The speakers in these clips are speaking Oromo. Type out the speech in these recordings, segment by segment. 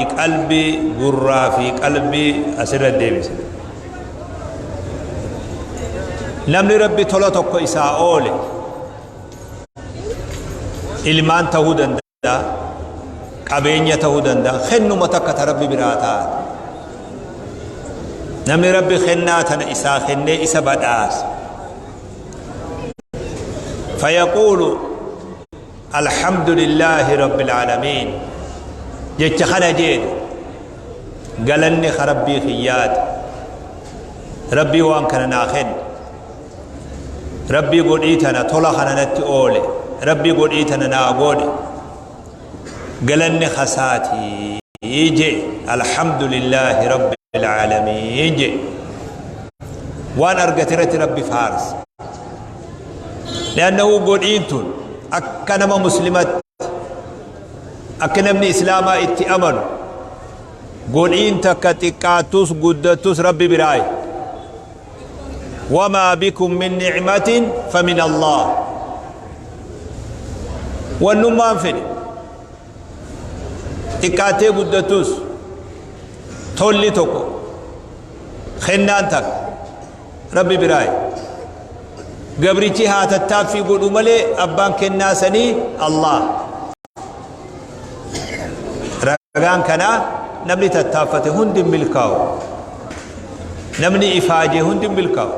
qalbii, gurraa fi qalbii asirra deebise. Namni Rabbi tola tokko isaa oole ilmaan ta'uu danda'a, qabeenya ta'uu danda'a, kennuma takka ta Rabbi biraa taate. Namni Rabbi kennaa tana isaa kennee isa badhaase. Fayaquulu Alhamdulillaahi Rabbil Aalamiin jecha kana jeedha. Galanni ka Rabbii kiyyaati. Rabbii waan kana naa kenne. Rabbii godhii tana tola kana natti oole. Rabbii godhii tana naa godhe. Galanni kasaati jee Alhamdulillaahi Rabbil Aalamiin jee. Waan argate irratti Rabbi faarsa. Li'annahu godhiin tun akka nama muslimatti akka namni islaamaa itti amanu godhiin takka xiqqaattus guddattus Rabbi biraayi. Wamaa bikum min ni'matin famin Allah. Wannummaan fedhe xiqqaattee guddattus tolli tokko kennaan takka Rabbi biraayi. Gabrichi haa tattaaffii godhu malee abbaan kennaa sanii Allah. Ragaan kanaa namni tattaaffate hundi hin milkaa'u. Namni ifaaje hundi hin milkaa'u.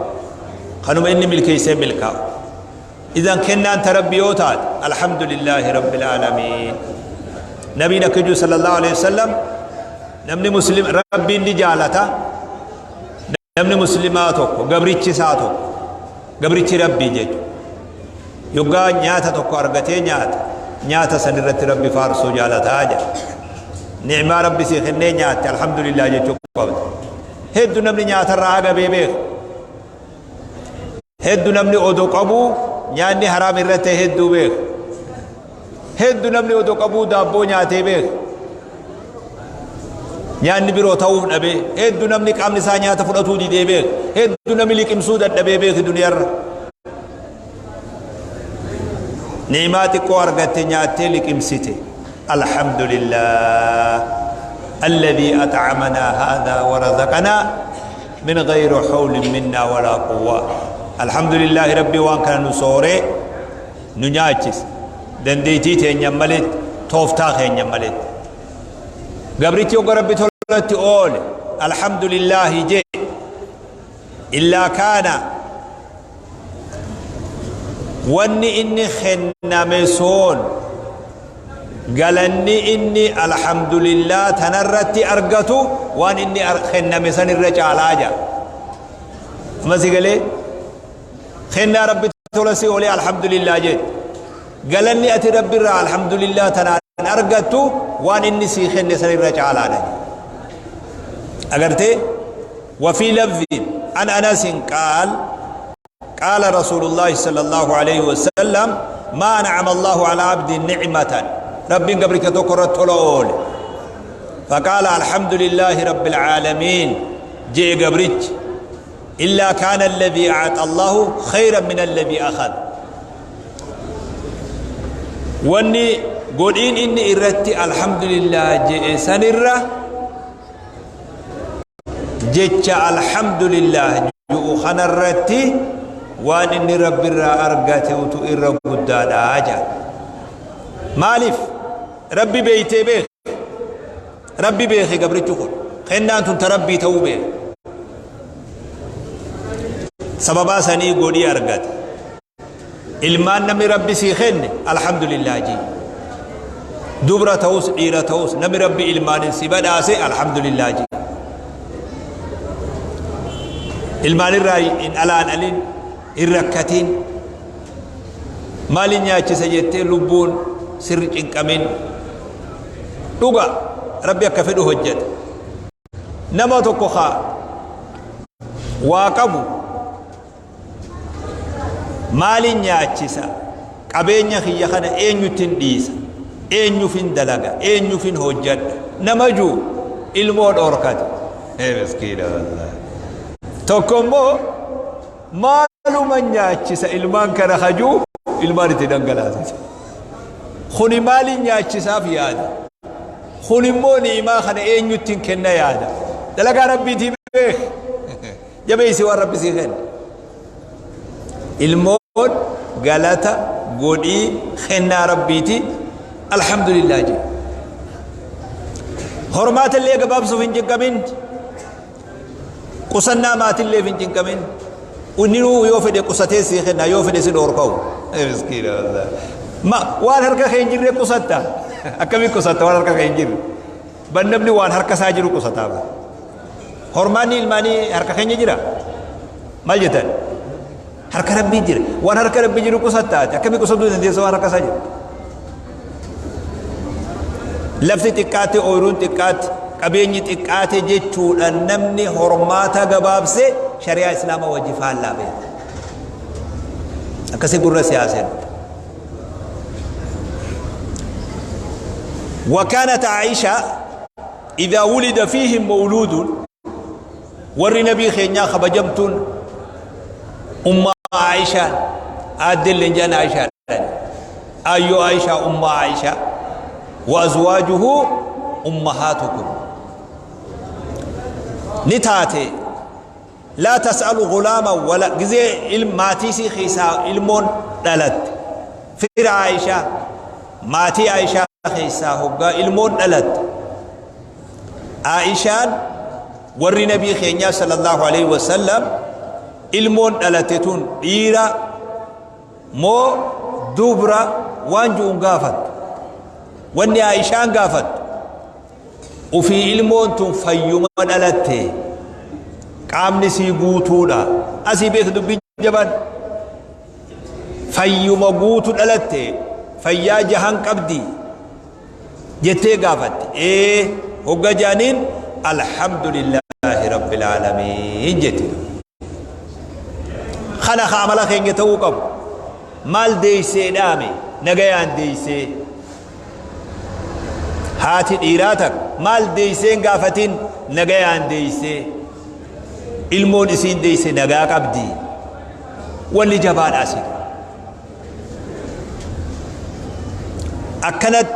Kanuma inni milkeessee milkaa'u. Idan kennaan ta Rabbi yoo taate alhamdulillaahi rabbil aalamiin. Nabiin akka jiru sallallahu alaihi wasallam namni muslim Rabbiin ni jaalata. Namni muslimaa tokko gabrichi isaa tokko gabrichi Rabbii jechuudha. Yoggaa nyaata tokko argatee nyaata nyaata san irratti Rabbi faarsuu jaalataa jedha. Ni'maa Rabbi sii kennee nyaatte alhamdulillah jechuu qabda. Hedduu namni nyaatarraa haga beebeeka. Heddu namni odo qabuu nyaanni haraam irra ta'e hedduu beeka. Heddu namni odo qabuu daabboo nyaatee beeka. Nyaanni biroo ta'uuf dhabee heddu namni qaamni isaa nyaata fudhatuu didee beeka. Heddu namni liqimsuu dadhabee beeki duniyarra. Ni'imaa xiqqoo argatte nyaattee liqimsite. Alhamdulillah. Alladhii at'amanaa haadhaa wa razaqanaa min ghayri hawlin minnaa walaa quwwaa. Alhamdulillaahi Rabbii waan kana nu sooree nu nyaachise. Dandeettii teenyan maletti, tooftaa keenyan maletti. Gabrichi hogga Rabbi tolatti oole alhamdulillaahi jee illaa kaana wanni inni kenname soon galanni inni alhamdulillah tanarratti argatu waan inni kenname san irra caalaa jaa amma si galee kennaa rabbi tola si olee alhamdulillah jedhe galanni ati rabbi irraa alhamdulillah tanaan argattu waan inni sii kenne san irra caalaadha agartee وفي لفظ عن أنس قال قال رسول الله صلى الله عليه وسلم ما أنعم الله على عبد نعمة رب قبرك تكرت أول فقال الحمد لله رب العالمين جي قبرك إلا كان الذي أعطى الله خيرا من الذي أخذ wanni godhiin inni irratti alhamdulillah je'e sanirra jecha alhamdulillah ju'u kanarratti waan inni rabbirraa argate utu irra guddaadha jedha maaliif rabbi beeytee beek rabbi beeke gabrichi kun kennaan tun ta rabbii ta'uu beeke sababaa sanii godhii argate Ilmaan namni Rabbi sii kenne alhamdulillah jii. Dubra ta'us dhiira ta'us namni Rabbi ilmaanin si badhaase alhamdulillah jii. Ilmaan irraa hin alaan alin hin rakkatin maalin nyaachisa jettee lubbuun sirri cinqamin dhuga Rabbi akka fedhu hojjeta. Nama tokko kaa waa qabu maalin nyaachisa qabeenya kiyya kana eenyuttin dhiisa eenyufin dalaga eenyufin hojjadha nama juu ilmoo dhoorkate ee miskiina wallahi tokko immoo maaluma nyaachisa ilmaan kana hajuu ilmaan itti dhangalaasisa kuni maalin nyaachisaaf yaada. Kun immoo ni'imaa kana eenyuttiin kenna yaada. Dalagaa Rabbiitii beek. Jabeessi waan Rabbi sii kenne. Ilmoon galata godhii kennaa Rabbiiti. Alhamdulillah jedhe. Hormaata illee gabaabsuuf hin cinqamin. Qusannaa maatillee hin cinqamin. Inninuu yoo fedhe qusatee sii kenna, yoo fedhe si dhoorkawu. Miskiina wallahi. Ma waan harka kee hin jirre qusatta. Akkamiin qusatta waan harka kee hin jirre? Ban namni waan harka isaa jiru qusataa bara. Hormaanni ilmaanii harka keenya jira? Maal jettan? Harka Rabbii jira. Waan harka Rabbii jiru qusatta ati. Akkamiin qusatuu dandeessa waan harka isaa jiru? Lafti xiqqaate, ooyiruun xiqqaate, qabeenyi xiqqaate jechuudhaan namni hormaata gabaabse shari'aa Islaamaa wajji faallaa beeka. Akkasii gurra siyaaseen. وكانت عائشة إذا ولد فيهم مولود ور نبي خينيا خبجمتون أم عائشة عادل لنجان عائشة أيو عائشة أم عائشة وأزواجه أمهاتكم نتاتي لا تسأل غلاما ولا جزء علم ماتيسي خيسا علمون دلت فر عائشة ماتي عائشة خيسا هقا علمون دلت عائشان ور نبي خينيا صلى الله عليه وسلم علمون دلتتون ديرا مو دبرا وانجو غافت واني عائشان غافت وفي علمون تن فيوم دلت qaamni sii guutuudha. Asii beek dubbii jaban. Fayyuma guutu dhalatte, fayyaa jahan qabdi jettee gaafatte. Ee hogga jaaniin alhamdulillahi rabbil aalamiin jette. Kana ka amala keenya ta'uu qabu. Maal deeysee dhaame nagayaan deeysee. Haati dhiiraa takka maal deeyseen gaafatin nagayaan deeysee. Ilmoon isiin deeyse nagaa qabdi. Wanni jabaadha asi. Akkanat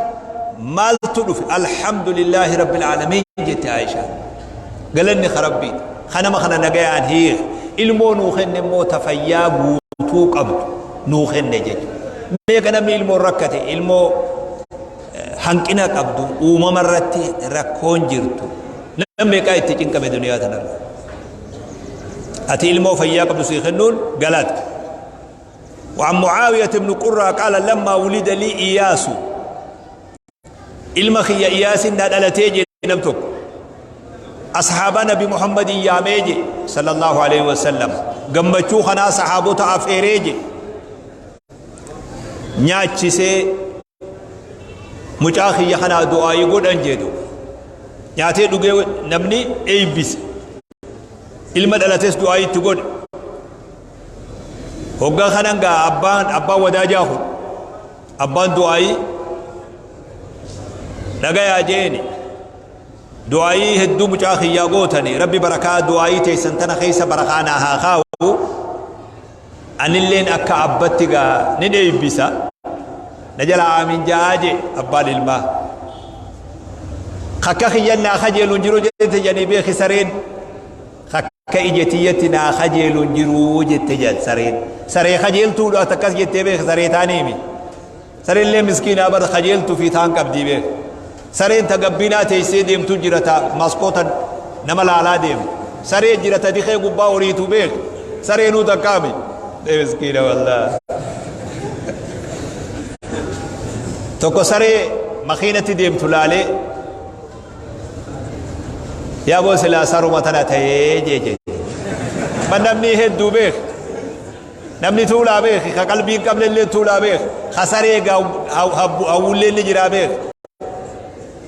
maaltu dhufe alhamdulillahi rabbil aalamiin jette Aishaan. Galanni ka Rabbiiti. Kanama kana nagayaan hiike. Ilmoo nuu kenne immoo ta fayyaa guutuu qabdu nuu kenne jechuudha. Meeqa namni ilmoon rakkate, ilmoo hanqina qabdu, uumama irratti rakkoon jirtu. Nama meeqaa itti cinqame duniyaa tanarra. Ati ilmoo fayyaa qabdu sii kennuun galata. وعن معاوية بن قرة قال لما ولد لي إياس ilma kiyya Iyaasin naa dhalatee jee nam tokko ashaaba nabi Muhammadin yaamee je sallallahu alaihi wasallam gammachuu kanaa sahaabota afeeree je nyaachisee mucaa kiyya kanaa du'aayii godhan jedhu nyaatee dhugee namni eebbise ilma dhalates du'aayii itti godhe. Hoggaa kanan gaa abbaan wadaajaa kun abbaan du'aayii dhagayaa jeeni du'aayii hedduu mucaa kiyyaa gootani rabbi barakaa du'aayii teessan tana keessa barakaa naa haa kaa'u anilleen akka abbatti gaa nin eebbisa na jala aamin ja'aa jee abbaan ilmaa kakka kiyyan naa kajeelu hin jiru jette jedhanii beeki sareen. Akka ija tiyyatti naa kajeelu hin jiru jette jedhan sareen. Saree kajeeltuudha akkas jettee beek saree taaniimi. Sareellee miskiinaa bar kajeeltu fi taan qabdii beek. Sareen ta gabbinaa teessee deemtu jira ta maskootan nama laalaa deemtu. Saree jira ta dikee gubbaa horiitu beek. Sareenuu takkaami. Miskiina wallaa. Tokko saree makiinatti deemtu laalee Yaa boo silaa saruma tana ta'ee jee jee. Man namni hedduu beek. Namni tuulaa beek. Ka qalbii hin qabne illee tuulaa beek. Ka saree hawwullee ni jiraa beek.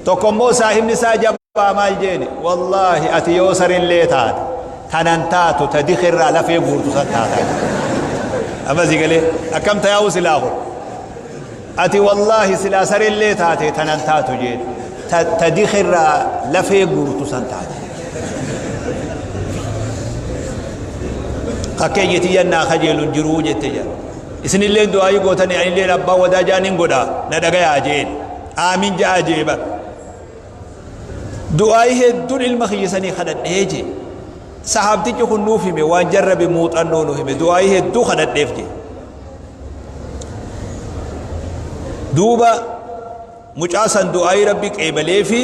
Tokko immoo saahibni isaa jabaa maal jeeni. Wallaahi ati yoo sarillee taate tanan taatu ta dikirraa lafee guurtu san taata. Amma si galee akkam tayaa'u silaa kun. Ati wallaahi silaa sareellee taate tanan taatu jeen. Ta, ta dikirraa lafee guurtu san taate. Akka ija tiyyan naa kajeelu hin jiruu jette jedha. Isinilleen du'aayii gootanii anilleen abbaa wadaajaa nin godha na dhagayaa jeen. Aamin ja'aa jee bar. Du'aa'ii hedduun ilma kiyya sanii kadhadhee jee. Sahaabtichi kun nuuf hime waan jarrabe muuxannoo nu hime du'aa'ii hedduu kadhadheef jee. Duuba mucaa san du'aa'ii rabbi qeebalee fi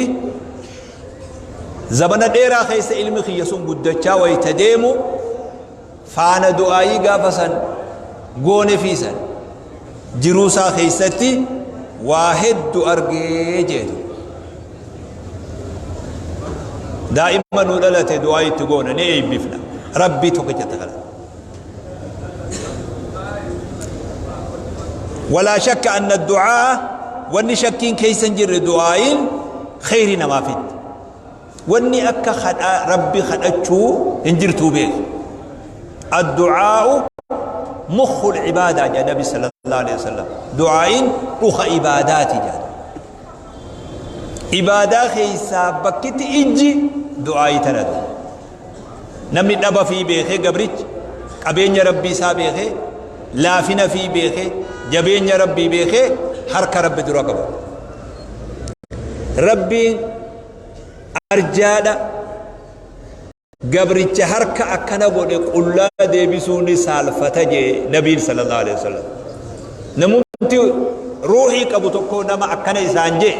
zabana dheeraa keessa ilmi kiyya sun guddachaa wayita deemu faana du'aa'ii gaafa san goone fi san jiruu isaa keessatti waa heddu argee jeetu. Daa'ima nuu dhalate du'aa itti goona ni eebbifna. Rabbii tokkichatti kadhata. Walaa shakka anna du'aa wanni shakkiin keessa hin jirre du'aa'iin kheyrii namaa fiddi. Wanni akka kadhaa Rabbi kadhachuu hin jirtuu beeki. Addu'aa'u mukhul ibaadaa jedha Nabi sallallahu alaihi wasallam. Du'aa'iin dhuka ibaadaati jedha. Ibaadaa keessaa bakkitti ijji du'aa'ii tanatu. Namni dhaba fi beekee gabrichi qabeenya Rabbii isaa beekee laafina fi beekee jabeenya Rabbii beekee harka Rabbi dura qaba. Rabbiin arjaadha gabricha harka akkana godhe qullaa deebisuu ni saalfata jee nabiin sallallahu alaihi wasallam. Namumti ruuhii qabu tokko nama akkana isaan jee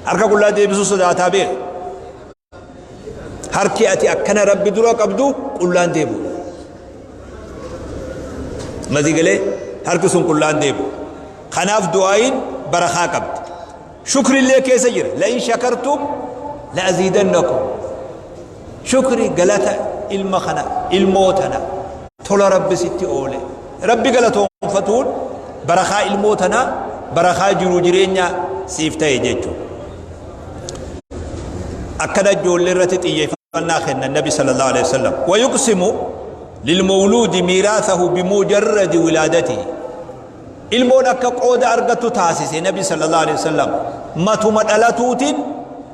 harka qullaa deebisuu sodaataa beeka. Harki ati akkana Rabbi dura qabdu qullaan deebi'u. Masii galee harki sun qullaan deebi'u. Kanaaf du'aayin barakaa qabdi. Shukrillee keessa jira. La'in shakartum la'aziidannakum. Shukri galata ilma kana ilmoo tana tola Rabbi sitti oole. Rabbi galatoonfatuun barakaa ilmoo tana barakaa jiruu jireenya siif ta'e jechuudha. Akkana ijoollee irratti xiyyeeffannaa kennan Nabi sallallahu alaihi wasallam. Wayuqsimu lilmawluudi miiraasahu bimujarradi wilaadatihi. Ilmoon akka qooda argattu taasise Nabi sallallahu alaihi wasallam. Matuma dhalatuutiin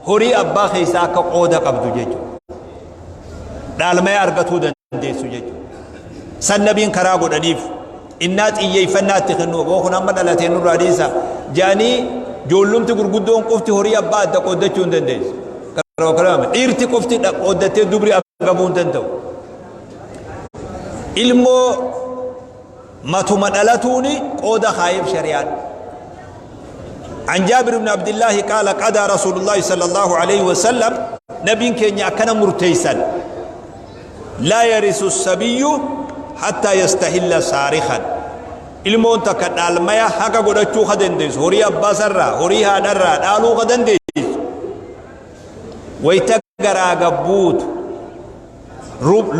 horii abbaa keessaa akka qooda qabdu jechuudha. Dhaalmaya argatuu dandeessu jechuudha. San nabiin karaa godhaniif innaa xiyyeeffannaa itti kennuu boo kun amma dhalatee nurraa dhiisa jedhanii joollumti gurguddoon qofti horii abbaa adda qooddachuu hin dandeessu. Dhiirti qofti qooddattee dubri agabuu hin danda'u. Ilmoo matuma dhalatuuni qooda kaayeef shari'aan. عن جابر بن عبد الله قال قضى رسول الله صلى الله عليه وسلم نبي كينيا أكن مرتيسا لا يرث السبي حتى يستهل صارخا ilmoon takka dhaalmaya haqa godhachuu ka dandeessu horii abbaa sarraa horii haadharraa dhaaluu ka dandeessu wayta garaa gabbuutu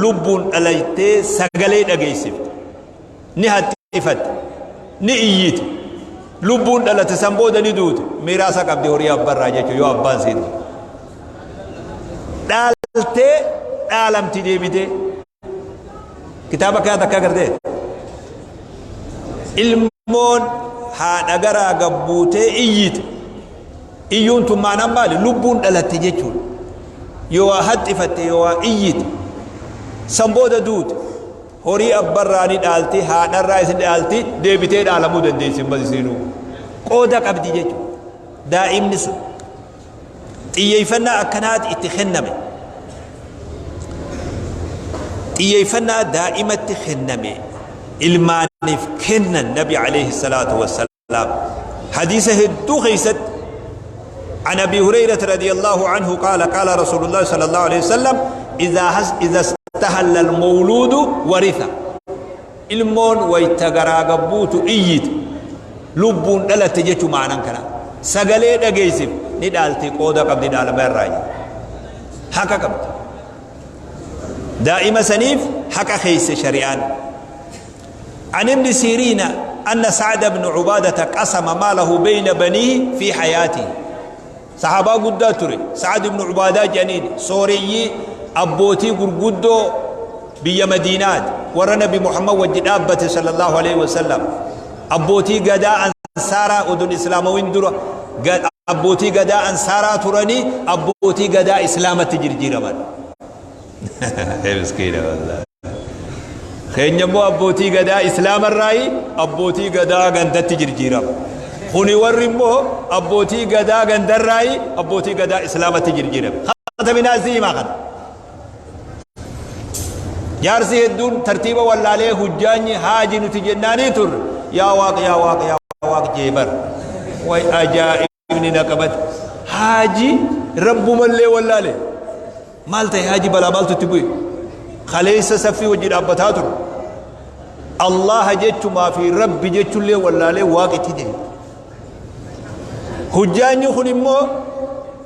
lubbuun dhalaytee sagalee dhageessifte ni haxxifatte ni iyyite lubbuun dhalate san booda ni duute miraasa qabdi horii abbarraa jechuun yoo abbaan siin dhaaltee dhaalamti deebitee kitaaba kana takka agartee ilmoon haadha garaa gabbuutee iyyite iyyuun tun maanaan maali lubbuun dhalatte jechuudha yoo waa haxxifatte yoo waa iyyite san booda duute Horii abbarraa ni dhaalti, haadharraa isin dhaalti, deebitee dhaalamuu dandeessi ammas isinuu. Qooda qabdi jechuudha. Daa'imni sun. Xiyyeeffannaa akkanaati itti kenname. Xiyyeeffannaa daa'imatti kenname ilmaaniif kennan Nabi alayhi salaatu wassalaam. Hadiisa hedduu keessatti عن أبي هريرة رضي الله عنه قال قال رسول الله صلى الله عليه وسلم إذا هس إذا استهل المولود ورث ilmoon wayta garaa gabbuutu iyyite lubbuun dhalatte jechuu ma'anaan kana sagalee dhageessif ni dhaalti qooda qabdi dhaalama irraa jedhe haqa qabdi daa'ima saniif haqa keesse shari'aan عن ابن سيرين أن سعد بن عبادة قسم ماله بين بنيه في حياته صحابة قد تري سعد بن عبادة جنين سوري أبوتي قرقدو بيا مدينات ورى نبي محمد وجد أبته صلى الله عليه وسلم أبوتي قدا أنصارا أدن إسلام وين أبوتي قدا أنصارا ترني أبوتي قدا إسلامة تجرجير من مسكينة والله Keenya immoo abbootii gadaa islaamarraayi abbootii gadaa gandatti jirjiirama. Kuni warri immoo abbootii gadaa gandarraayi abbootii gadaa islaamatti jirjiirame. Khataminaa isii himaa kana. Jaarsi hedduun tartiiba wallaalee hujjaanyi haaji nuti jennaanii turre. Yaa waaq yaa waaq yaa waaq jee bar. Way ajaa'ibni na qabate. Haaji rabbumallee wallaale. Maal ta'e haaji balaa maaltu itti bu'e? Kaleessa saffii wajji dhaabbataa ture. Allaha jechumaa fi rabbi jechullee wallaalee waaq itti deeme. Hujjaanyi kun immoo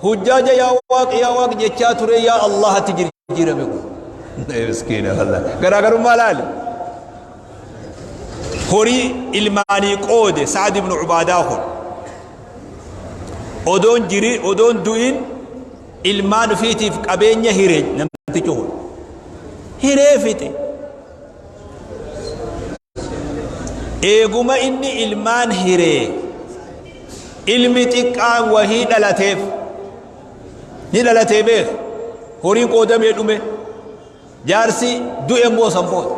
hujjaaja yaa waaq yaa waaq jechaa ture yaa Allahatti jirjiirame kun. Miskiina wallah. Garaagarummaa laali. Horii ilmaanii qoode Sa'ad ibn Ubaadaa kun. Odoon jiri odoon du'in ilmaan ofiitiif qabeenya hire namtichi kun. Hiree fixe. Eeguma inni ilmaan hiree ilmi xiqqaan wahii dhalateef ni dhalatee beek horiin qoodamee dhume jaarsi du'e immoo san booda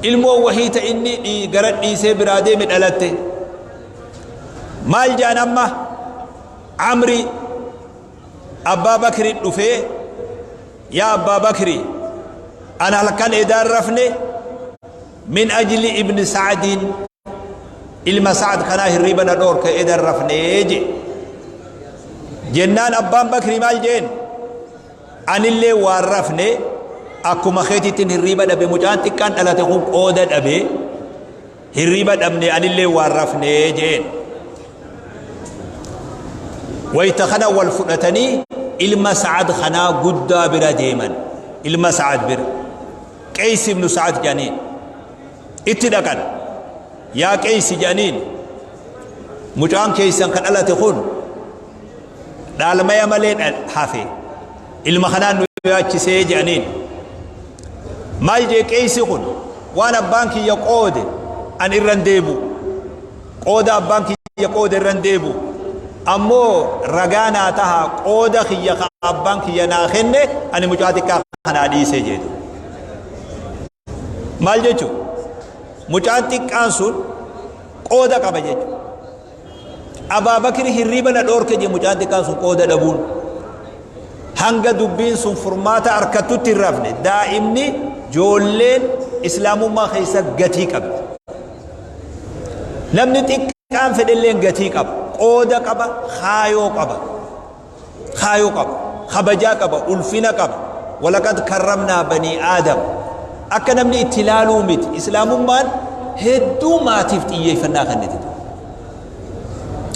ilmoo wahii ta inni gara dhiisee biraa deeme dhalatte maal jaan amma amri abbaa bakri dhufee Yaa Abbaa Bakri, ana halkan edaan rafne min ajli ibni Sa'diin ilma Sa'd kanaa hirriiba na dhoorke edan rafne je. Jennaan Abbaan Bakri maal jeen? Anillee waan rafne akkuma keetittiin hirriiba dhabe mucaan xiqqaan dhalate kun qooda dhabe hirriiba dhabne anillee waan rafne jeen. Wayta kana wal fudhatanii ilma Sa'ad kanaa guddaa bira deeman. Ilma Sa'ad bira. Qeys ibnu Sa'ad jedhaniin. Itti dhaqan. Yaa Qeys jedhaniin. Mucaan keessan kan dhalate kun dhaalmaya malee hafe. Ilma kanaan nu yaachisee jedhaniin. Maal jee Qeeysi kun waan abbaan kiyya qoode an irra hin deebi'u. Qooda abbaan kiyya qoode irra hin deebi'u. Ammoo ragaa naa taha qooda kiyya ka abbaan kiyya naa kenne ani mucaa xiqqaa kanaa dhiisee jedhu. Maal jechuun? Mucaan xiqqaan sun qooda qaba jechuudha. Abaa Bakri hirriiba na dhoorke je mucaan xiqqaan sun qooda dhabuun. Hanga dubbiin sun furmaata arkattutti hin rafne. Daa'imni joolleen islaamummaa keessa gatii qabdi. Namni xiqqaan fedhelleen gatii qaba. Qooda qaba, kaayoo qaba. Kaayoo qaba. Kabajaa qaba, ulfina qaba. Walaqad karramnaa banii Aadam. Akka namni itti ilaaluu miti. Islaamummaan hedduu maatiif xiyyeeffannaa kenniti.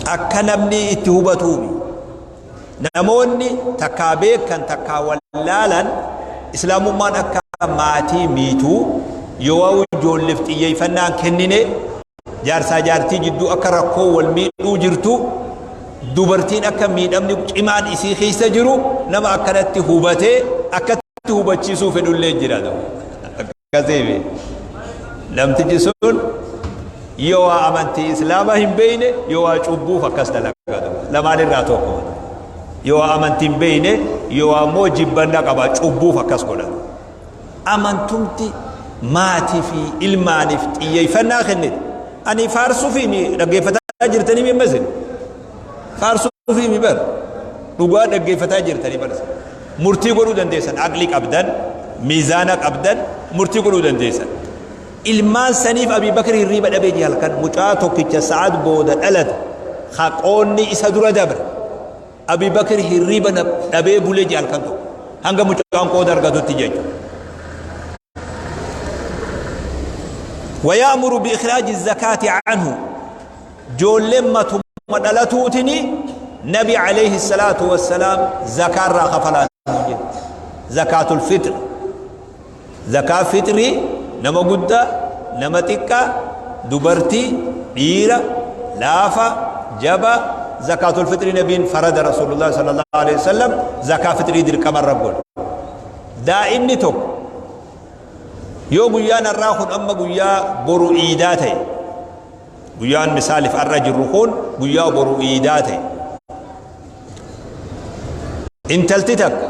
Akka namni itti hubatuumi. Namoonni takkaa beekan takkaa wallaalan Islaamummaan akka maatii miituu yoo ijoolleef xiyyeeffannaan kennine jaarsaa jaartii jidduu akka rakkoo wal miidhuu jirtu dubartiin akka miidhamni cimaan isii keessa jiru nama akkanatti hubatee akkatti hubachiisuu fedhullee jira. Akkasii namtichi sun yoo waa amantii islaamaa hin beeyne yoo waa cubbuuf akkas dalagatu lamaan irraa tokko yoo waa amantii hin beeyne yoo waa immoo jibbanna qaba cubbuuf akkas godhatu. Amantumti maatii fi ilmaaniif xiyyeeffannaa kennite. Ani faarsuu fi dhaggeeffataa jirtanii mi ammas faarsuu fi mi bar dhugaa dhaggeeffataa jirtanii bar murtii godhuu dandeessan aqlii qabdan miizaana qabdan murtii godhuu dandeessan. Ilmaan saniif Abii Bakr hirriiba dhabee jee halkan mucaa tokkicha Sa'ad booda dhalate haqoonni isa dura dabre. Abi Bakr hirriiba dhabee bule je halkan tokko hanga mucaan qooda argatutti jechuudha. ويأمر بإخراج الزكاة عنه جولين متم دلتوتني نبي عليه الصلاة والسلام زكاة را خفلان زكاة الفطر Zakaa fixrii nama guddaa, nama xiqqaa, dubartii, dhiira, laafa, jabaa zakaatul fixrii nabiin farada rasuulullah sallallahu alaihi wasallam zakaa fixrii dirqama irra godhe. Daa'imni tokko yoo guyyaan har'aa kun amma guyyaa boru iidaa ta'e guyyaan misaalif har'a jirru kun guyyaa boru iidaa ta'e intalti takka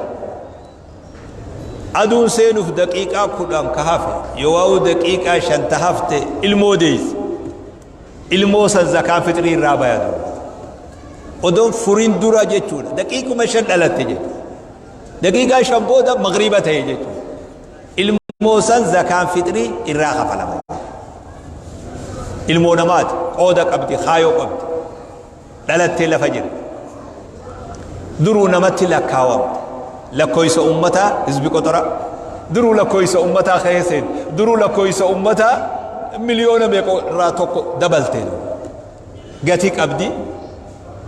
Aduun seenuuf daqiiqaa 10 ka hafe yoowaa'uu daqiiqaa 5 ta hafte ilmoo deeyse. Ilmoo san zakaan fixrii irraa baya duuba. Odoon furin dura jechuudha. Daqiiquma 5 dhalatte jechuudha. Daqiiqaa 5 booda magriiba ta'e jechuudha. Ilmoo san zakaan fixrii irraa kafalama. Ilmoo namaati. Qooda qabdi, kaayoo qabdi. Dhalattee lafa jirti. Duruu namatti lakkaawamte. Lakkooysa ummataa hizbi qoxora. Duruu lakkooysa ummataa keessa seente. Duruu lakkooysa ummataa miliyoona meeqa irraa tokko dabalte. Gatii qabdi.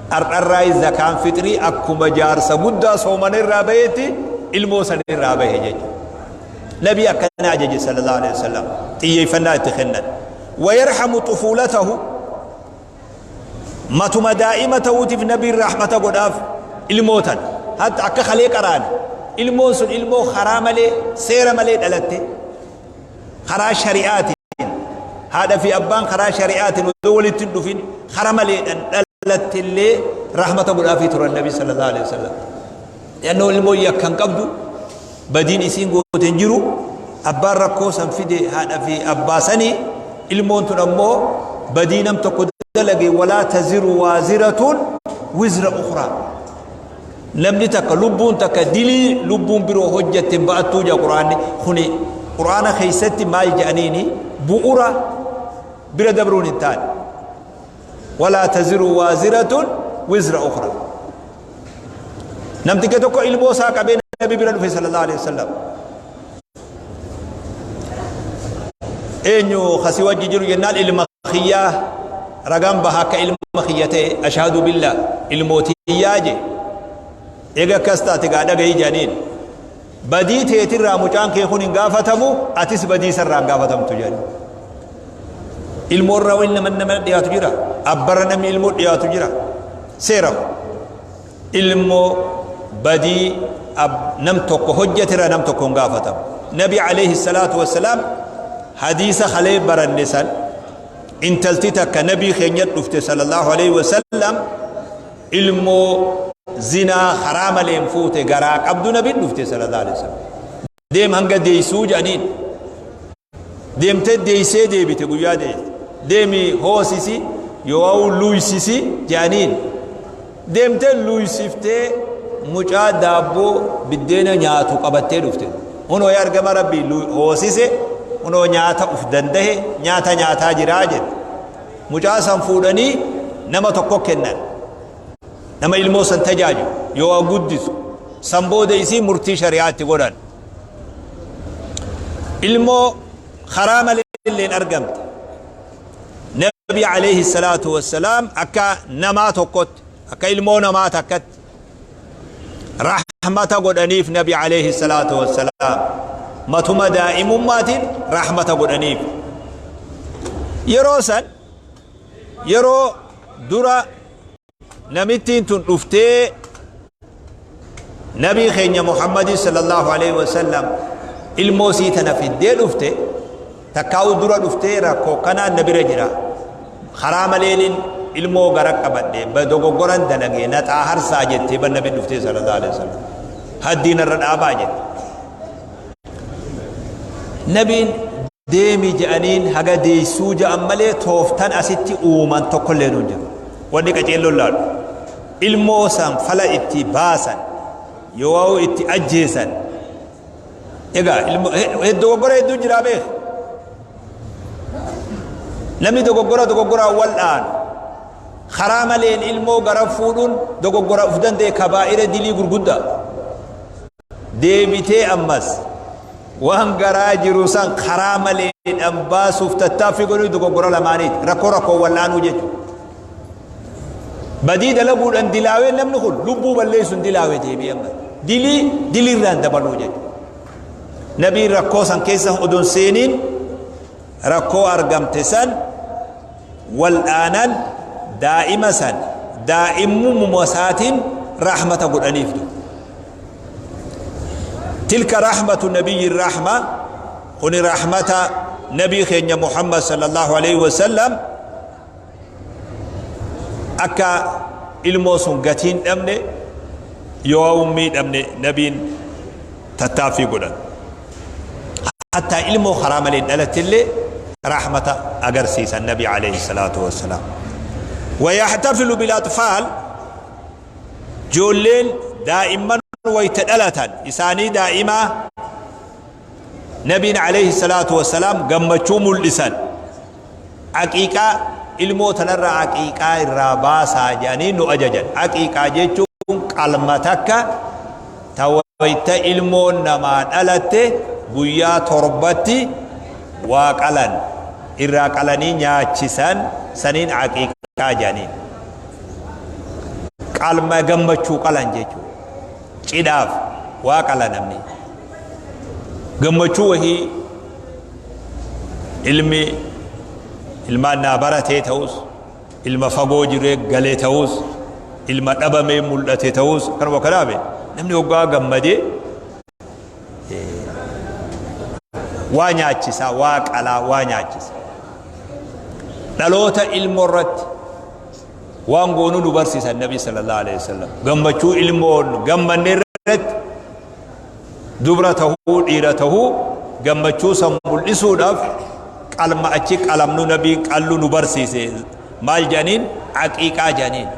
Har'arraayi zakaan fixrii akkuma jaarsa guddaa soomana irraa baheetti ilmoo san irraa bahe jechuudha. Nabii akkana ajaje sallallahu alaihi wasallam xiyyeeffannaa itti kennan. Wayarhamu xufuulatahu Matuma daa'ima ta'uutiif nabiin rahmata godhaaf ilmoo tana. Hatta akka kalee qaraane ilmoon sun ilmoo karaa malee seera malee dhalatte karaa shari'aatiin haadha fi abbaan karaa shari'aatiin odoo walitti hin dhufin kara maleedhaan dhalatte illee rahmata godhaafii turan nabi sallallahu alaihi wasallam. Yannoo ilmoo yakka hin qabdu badiin isiin goote hin jiru abbaan rakkoo san fide haadha fi abbaa sanii ilmoon tun ammoo badii nam tokko dalage walaa taziru waaziratun wizra ukhraa namni takka lubbuun takka dilii lubbuun biroo hojjatte hin ba'attuu jaa qur'aanni kuni qur'aana keessatti maal jedhaniini bu'ura bira dabruun hin taane walaa taziru waaziratun wizra ukhraa Namticha tokko ilmoo isaa qabee nabi bira dhufe sallallahu alaihi wasallam. Eenyu kasii wajji jiru jennaan ilma kiyyaa ragaan baha akka ilma kiyya ta'e ashhadu billah ilmoo tiyyaa je. Eega akkas taate gaa dhagahi jedhaniin. Badii teetirraa mucaan kee kun hin gaafatamu atis badii isarraa hin gaafatamtu jedhani. Ilmoorraa wani nama nama dhiyaatu jira. Abbarra namni ilmoo dhiyaatu jira. Seera kun. Ilmoo badii nam tokko hojjetirra nam tokko hin gaafatamu. Nabi alayhi salaatu wassalaam hadiisa kalee baranne san intalti takka nabii keenya dhufte sallallahu alayhi wasallam ilmoo zinaa karaa maleen fuute garaa qabdu nabiin dhufte sallallahu alaihi wasallam. Deem hanga deessuu jedhaniin. Deemtee deessee deebite guyyaa deesse. Deemi hoosisi yoo luuysisi jedhaniin. Deemtee luuysiftee mucaa daabboo biddeena nyaatu qabattee dhufte. Hunoo yaa ergama rabbii hoosise hunoo nyaata uf dandahe nyaata nyaataa jiraa jette. Mucaa san fuudhanii nama tokko kennan. Nama ilmoo san tajaajilu yoo guddisu san booda isii murtii shari'aa itti godhan. Ilmoo karaa malee illeen argamte. Nabi alayhi salaatu wassalaam akka namaa tokkotti akka ilmoo namaa takkatti rahmata godhaniif nabi alayhi salaatu wassalaam matuma daa'imummaatiin rahmata godhaniif. Yeroo san yeroo dura namittiin tun dhuftee nabii keenya Muhammadin sallallahu alaihi wasallam ilmoo sii tana fiddee dhufte takkaa'u dura dhuftee rakkoo kanaan na bira jira karaa maleelin ilmoo gara qabadhe dogoggoran dalage na xaaharsaa jettee ban nabi dhuftee sallallahu alaihi wasallam haddii narra dhaabaa jette nabiin Deemi je'aniin haga deeysuu ja'an malee tooftan asitti uuman tokkolleenuu hin jiru. Wanni qaceelloon laalu. Ilmoo san fala itti baasan yoo'uu itti ajjeesan. Egaa ilmo dogoggora hedduu jiraa beek. Namni dogoggora dogoggoraan wal dhaanu. Karaa maleen ilmoo gara fuudhuun dogoggora uf danda'e kabaa'ira dilii gurguddaa. Deebitee ammas waan garaa jiru san karaa maleedhaan baasuuf tattaaffii godhuu dogoggora lamaaniiti. Rakkoo rakkoon wal'aanuu jechuudha. Badii dalaguudhaan dilaawee namni kun lubbuu balleessuun dilaawe deebi'ee ammas. Dilii diliirraan dabaluu jechuudha. Nabiin rakkoo san keessa odoon seeniin rakkoo argamte san wal'aanan daa'ima san daa'immumuma isaatiin rahmata godhaniif du. Tilka rahmatu nabiyyi rahma kuni rahmata nabii keenya Muhammad sallallahu alaihi wasallam akka ilmoo sun gatiin dhabne yoo miidhamne nabiin tattaaffii godhan. Hattaa ilmoo karaa malee dhalattillee Rahmata agarsiisan Nabi alayhi salaatu wassalaam. Wayaxtafilu bilaxfaal, joolleen daa'imman wayta dhalatan isaanii daa'imaa Nabiin alayhi salaatu wassalaam gammachuu mul'isan. Aqiiqaa ilmoo tanarraa aqiiqaa irraa baasaa jedhanii nu ajajan. Aqiiqaa jechuun qalma takka ta wayta ilmoon namaa dhalatte guyyaa torbatti waa qalan, irraa qalanii nyaachisan, saniin aqiiqaa jedhaniin. Qalma gammachuu qalan jechuudha. Cidhaaf waa qala namni. Gammachuu wahii, ilmi ilmaan naa baratee ta'us, ilma fagoo jiree galee ta'us, ilma dhabamee mul'ate ta'us, kanuma kanaabe namni hoggaa gammadee waa nyaachisa, waa qalaa, waa nyaachisa. Dhaloota ilmoo irratti waan goonuu nu barsiisan Nabi sallallahu alaihi wasallam. Gammachuu ilmoon gammanne irratti, dubra tahuu dhiira tahuu, gammachuu san mul'isuudhaaf qalma achi qalamnu Nabiin qallu nu barsiise. Maal jedhaniin? Aqiiqaa jedhaniin.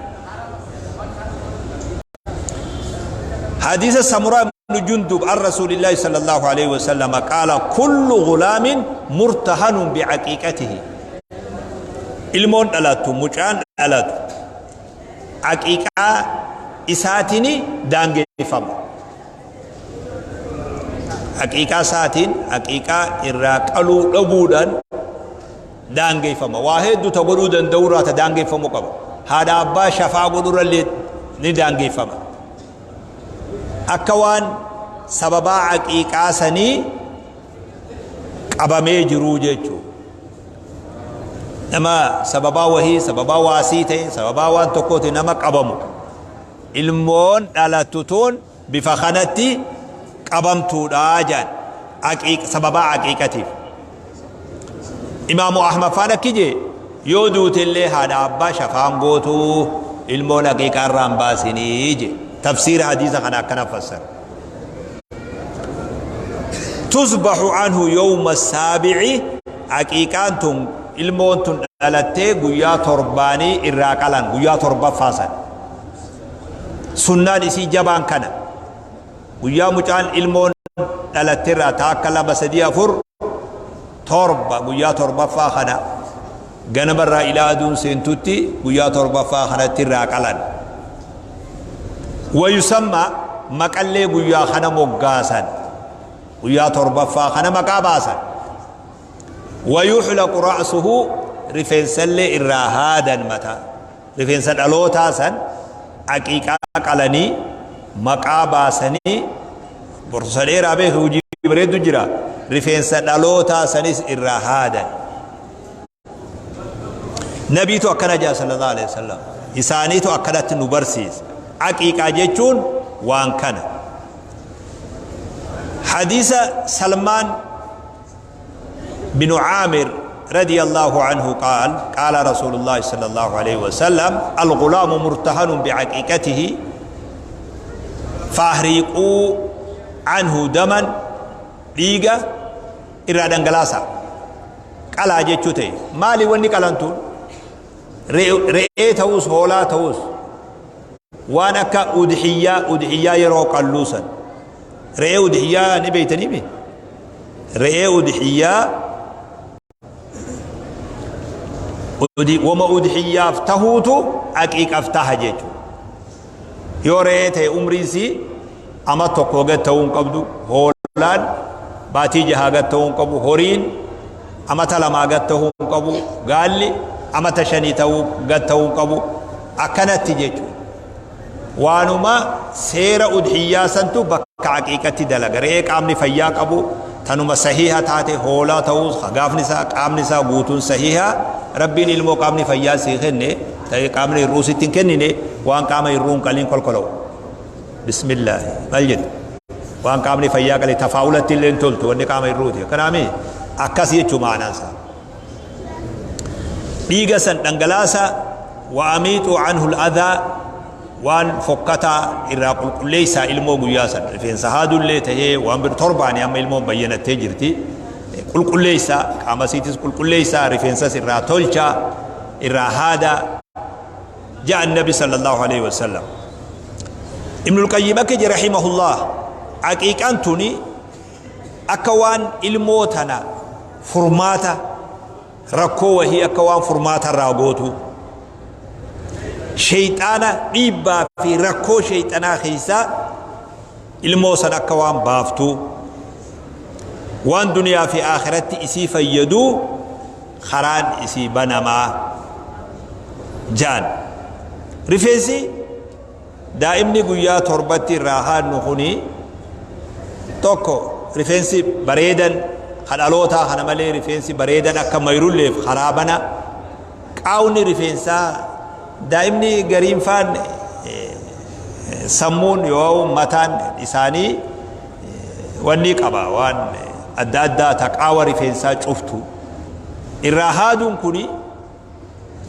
Hadiisa Samuraa ibn Jundub an Rasuulillaahi sallallahu alaihi wasallam qaala: kullu gulaamin murtahanun biaqiiqatihi. Ilmoon dhalatu, mucaan dhalatu aqiiqaa isaatiin daangeffama. Aqiiqaa isaatiin, aqiiqaa irraa qaluu dhabuudhaan daangeffama. Waa hedduu ta godhuu danda'u irraa ta daangeffamu qaba. Haadha abbaa shafaa godhurrallee ni daangeffama. Akka waan sababaa aqiiqaa sanii qabamee jiruu jechuudha. Nama sababaa wahii, sababaa waasii ta'e, sababaa waan tokkooti nama qabamu. Ilmoon dhalattu tun bifa kanatti qabamtuudha jedhan sababaa aqiiqatiif. Imaamu Ahmad faan akki jee: yoo duutellee haadha abbaa shafaan gootuu, ilmoon aqiiqaa irraa hin baasinii je. Tafsiira hadiisa kana akkana fassara. Tuzbaxu anhu yawma saabici, aqiiqaan tun ilmoon tun dhalattee guyyaa torbaanii irraa qalan, guyyaa torbaffaa san. Sunnaan isii jabaan kana. Guyyaa mucaan ilmoon dhalatte irraa taakka, lama, sadii, afur, torba, guyyaa torbaffaa kana ganamarraa ilaa aduun seentutti guyyaa torbaffaa kanatti irraa qalan. Wayusamma, maqallee guyyaa kana moggaasan, guyyaa torbaffaa kana maqaa baasan. Wayuxlaqu ra'suhu, rifeensallee irraa haadan. Mataa rifeensa dhalootaa san aqiiqaa qalanii maqaa baasanii, borsa dheeraa beeku, hojii bareeddu jira, rifeensa dhalootaa sanis irraa haadan. Nabiitu akkana jaa sallallahu alaihi wasallam. Isaaniitu akkanatti nu barsiisa. Aqiiqaa jechuun waan kana. Hadiisa Salmaan بن عامر رضي الله عنه قال: قال رسول الله صلى الله عليه وسلم: الغلام مرتهن بعقيقته فأهريقوا عنه دما. Dhiiga irraa dhangalaasaa, qalaa jechuu ta'e. Maali wanni qalantuun? Re'ee ta'us, hoolaa ta'us, waan akka udhiyyaa, udhiyyaa yeroo qalluusan re'ee udhiyyaa ni beeytanii mi? Re'ee udhiyyaa, wama udhiyyaaf tahuutu aqiiqaf taha jechuudha. Yoo re'ee ta'e umriin ama tokko gad ta'uu hin qabdu, hoolaan baatii jahaa gad ta'uu hin qabu, horiin amata lamaa gad ta'uu hin qabu, gaalli amata shanii ta'uu gad ta'uu hin qabu, akkanatti jechuudha. Waanuma seera udhiyyaa santu bakka aqiiqatti dalaga. Re'ee qaamni fayyaa qabu, tanuma sahiha taate, hoolaa ta'us, gaafni isaa qaamni isaa guutuun sahiha. Rabbiin ilmoo qaamni fayyaa sii kenne ta'e, qaamni hir'uu sitti hin kennine. Waan qaama hir'uu hin qaliin kolkola'u. Bismillaahi maal jedhu, waan qaamni fayyaa qale tafaa'ulatti illee hin toltu wanni qaama hir'uuti. Kanaami akkas jechuu ma'anaan isaa. Dhiiga san dhangalaasa. Wa amiixuu anhu al-adhaa, waan fokkataa irraa qulqulleessaa ilmoo guyyaa san, rifeensa haadullee tahee waan bir torbaani amma ilmoon bayyanattee jirti. Qulqulleeysa, qaama isiitis qulqulleeysa, rifeensas irraa tolcha, irraa haada ja'an Nabi sallallahu alaihi wasallam. Ibnul Qayyim akka jedhe rahimahullah, aqiiqaan tuni akka waan ilmoo tana furmaata rakkoo wahii akka waan furmaata irraa gootu, sheyxaana dhiibbaa fi rakkoo sheyxanaa keessaa ilmoo san akka waan baaftuu, waan duniyaa fi aakhiratti isii fayyaduu karaan isii banamaa ja'an. Rifeensi daa'imni guyyaa torbatti irraa haadnu kuni tokko rifeensi bareedan ka dhalootaa kana malee rifeensi bareedan akka mayrulleef karaa bana. Qaawni rifeensaa daa'imni gariin faan sammuun yoo mataan isaanii wanni qaba waan adda addaa ta qaawa rifeensaa cuftu irraa haaduun kuni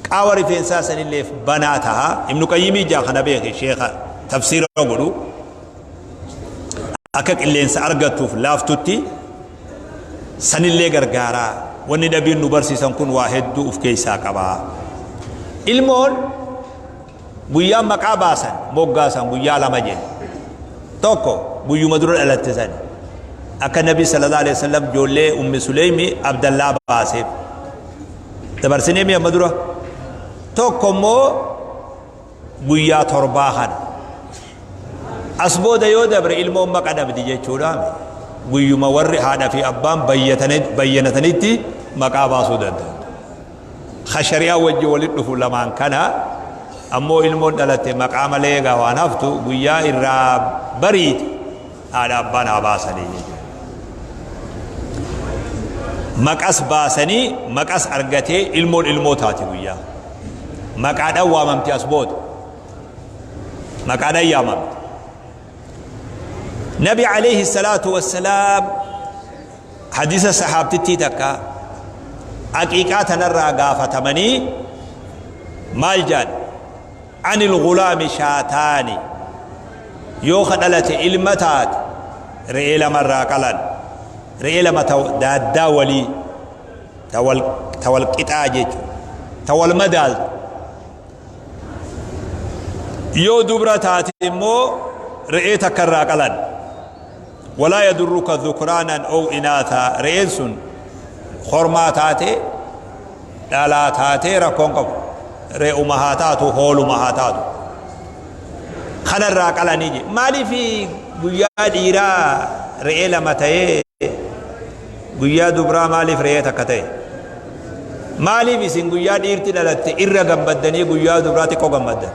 qaawa rifeensaa sanilleef banaa taha. Ibnu Qayyimii jaa kana beeke, sheekha tafsiira godhu, akka qilleensa argattuuf laaftutti sanillee gargaaraa. Wanni nabiin nu barsiisan kun waa hedduu uf keessaa qaba. Ilmoon guyyaan maqaa baasan moggaasan guyyaa lama jedhe. Tokko guyyuma dura dhalatte sani, akka Nabi sallallahu alaihi wasallam ijoollee Ummi Suleymi Abdallaa baaseef dabarsinee mi amma dura. Tokko immoo guyyaa torbaa kana. As booda yoo dabre ilmoon maqa dhabdi jechuudha. Guyyuma warri haadha fi abbaan bayyanatanitti maqaa baasuu danda'u. Ka shari'aa wajji walitti dhufu lamaan kana. Ammoo ilmoon dhalatte maqaa malee egaa waan haftu, guyyaa irraa bariite haadha abbaan haa baasanii jechuudha. Maqas baasanii maqas argatee ilmoon ilmoo taati, guyyaa maqaadhaan waamamti, as booda maqaadhaan yaamamti. Nabi alayhi salaatu wassalaam hadiisa sahaabtittii takka aqiiqaa tanarraa gaafatamanii maal jedhan? Anil gulaami shaataani, yoo ka dhalate ilma taate re'ee lamarraa qalan, re'ee lama ta daaddaa walii, ta wal qixaa jechuudha, ta wal madaaltu. Yoo dubra taate immoo re'ee takka irraa qalan. Walaa yadurruka dhukraanan ow inaathaa, re'een sun kormaa taate dhalaa taatee rakkoon qabu, re'uma haa taatu, hooluma haa taatu, kanarraa qalanii je. Maaliif guyyaa dhiiraa re'ee lama ta'ee, guyyaa dubraa maaliif re'ee takka ta'e? Maaliif isin guyyaa dhiirti dhalatte irra gammaddanii guyyaa dubraa xiqqoo gammaddan?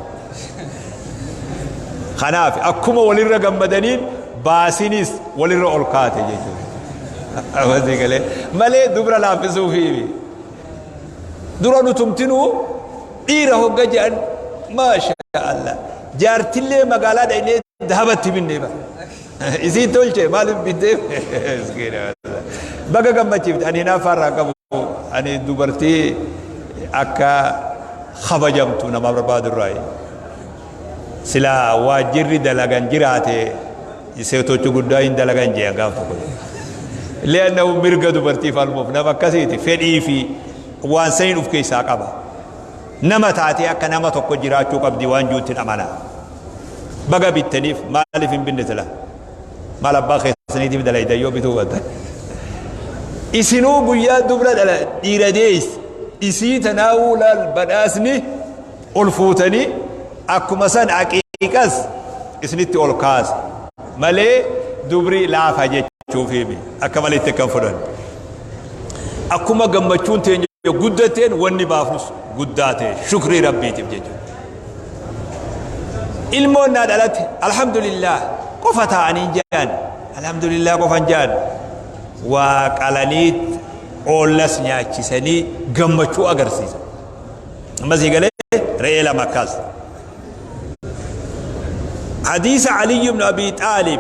Kanaaf akkuma walirra gammadaniin baasinis walirra ol kaate jechuudha. Galee malee dubra laaffisuufiifi. Dura nutumtinuu dhiira hogga jedhan maasha Allah. Jaartillee magaalaa dhaqnee dahabatti binne bara. Isiin tolche maaliif bittee? Baga gammachiifte. Ani hinaaffaa irraa qabu, ani dubartii akka kabajamtu nama barbaadu irraa. Silaa waajjirri dalagan jiraate seetochi guddaa hin dalagan jee gaaf tokko. Leannahu mirga dubartii falmuuf nama akkasiiti, fedhii fi waan saniin of keessaa qaba. Nama taatee akka nama tokko jiraachuu qabdi waan juutti amana. Baga bittaniif, maaliif hin binne sila? Maal abbaa keessaniitiif dalaydan yoo bituu baattan? Isinuu guyyaa dubra dhala dhiira deessi isii tanaawuu laal badhaasni ol fuutanii, akkuma san aqiiqas isinitti ol kaase malee dubri laafa jechuufiimi akka maleetti akkan fudhan. Akkuma gammachuun teenya guddateen wanni baafnus guddaa ta'e, shukrii Rabbiitiif jechuudha. Ilmoon naa dhalate alhamdulillah qofa ta'anii jedhan, alhamdulillah qofan jedhan, waa qalanii oollas nyaachisanii gammachuu agarsiisa. Ammas galee re'ee lama akkas. حديث علي بن أبي طالب: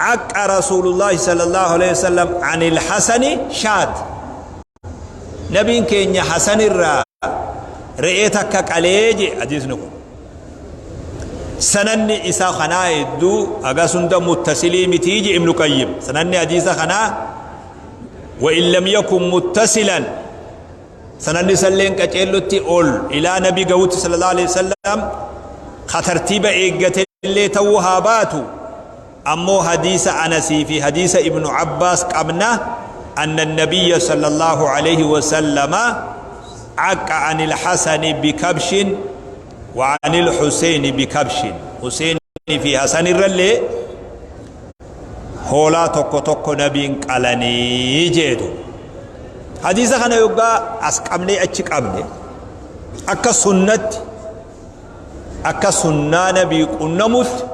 عق رسول الله صلى الله عليه وسلم عن الحسن شاة. نبين كينيا حسن الرا re'ee takka qalee je. Hadiisni kun sananni isaa kanaa hedduu hagas hunda muttasilii mitii je Ibnu Qayyim. Sananni hadiisa kanaa وإن لم يكن متصلا sananni isalleen qaceellotti ol ilaa nabi gawutti sallallahu alaihi wasallam ka tartiiba eeggatellee ta'uu haa baatu. Ammoo hadiisa Anasii fi hadiisa Ibnu Abbaas qabna, anna nabiyya sallallahu alaihi wasallama عق عن الحسن بكبش وعن الحسين بكبش. حسين fi Hasan irrallee hoolaa tokko tokko nabiin qalanii jeetu. Hadiisa kana yoggaa as qabnee achi qabne, akka sunnatti, akka sunnaa nabii qunnamutti,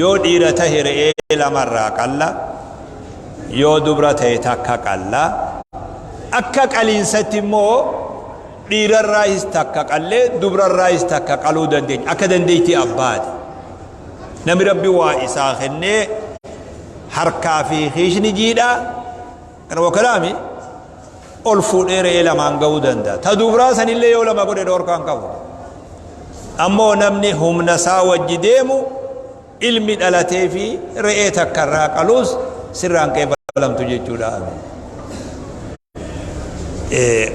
yoo dhiira tahe re'ee lamarraa qalla, yoo dubra tahe takka qalla. Akka qaliinsatti immoo dhiirarraayis takka qallee dubrarraayis takka qaluu dandeenya, akka dandeettii abbaati. Namni Rabbi waa isaa kennee harkaa fi hiishni jiidhaa kana wakalaami ol fuudhee re'ee lamaan ga'uu danda'a. Ta dubraa sanillee yoo lama godhe dhoorkaan qabu. Ammoo namni humna isaa wajji deemu, ilmi dhalatee fi re'ee takka irraa qaluus sirraan qeebalamtu jechuudha.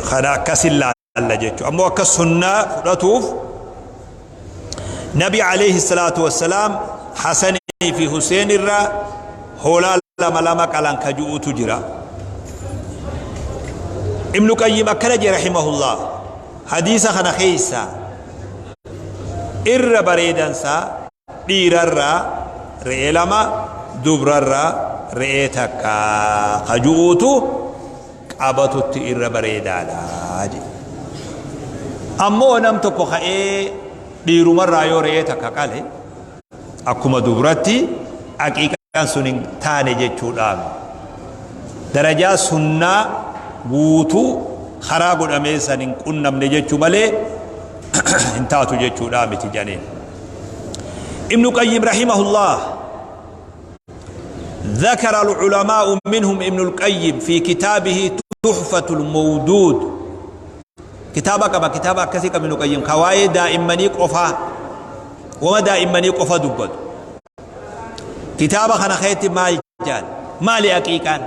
Kana akkasin laalla jechuudha. Ammoo akka sunnaa fudhatuuf Nabi alayhi salaatu wassalaam Hasanii fi Huseen irraa hoolaa lama lama qalan ka ju'utu jira. Ibnu Qayyim akkana jee rahimahullah: hadiisa kana keessa irra bareedansaa dhiirarraa re'ee lama, dubrarraa re'ee takka ka ju'uutu qabatutti irra bareedaadha jedhe. Ammoo nam tokko ka'ee dhiirumarraa yoo re'ee takka qale, akkuma dubratti aqiiqaan sun hin taane jechuudhaan darajaa sunnaa guutuu karaa godhamee san hin qunnamne jechuu malee hin taatu jechuudha miti jedhaniin. Ibnu Qayyim rahimahullah: ذكر العلماء منهم ابن القيم في كتابه تحفة المودود. Kitaaba qaba, kitaaba akkasii qaba Ibnu Qayyim, ka waa'ee daa'immanii qofaa, wama daa'immanii qofa dubbatu. Kitaaba kana keessatti maal jedhan? Maali aqiiqaan?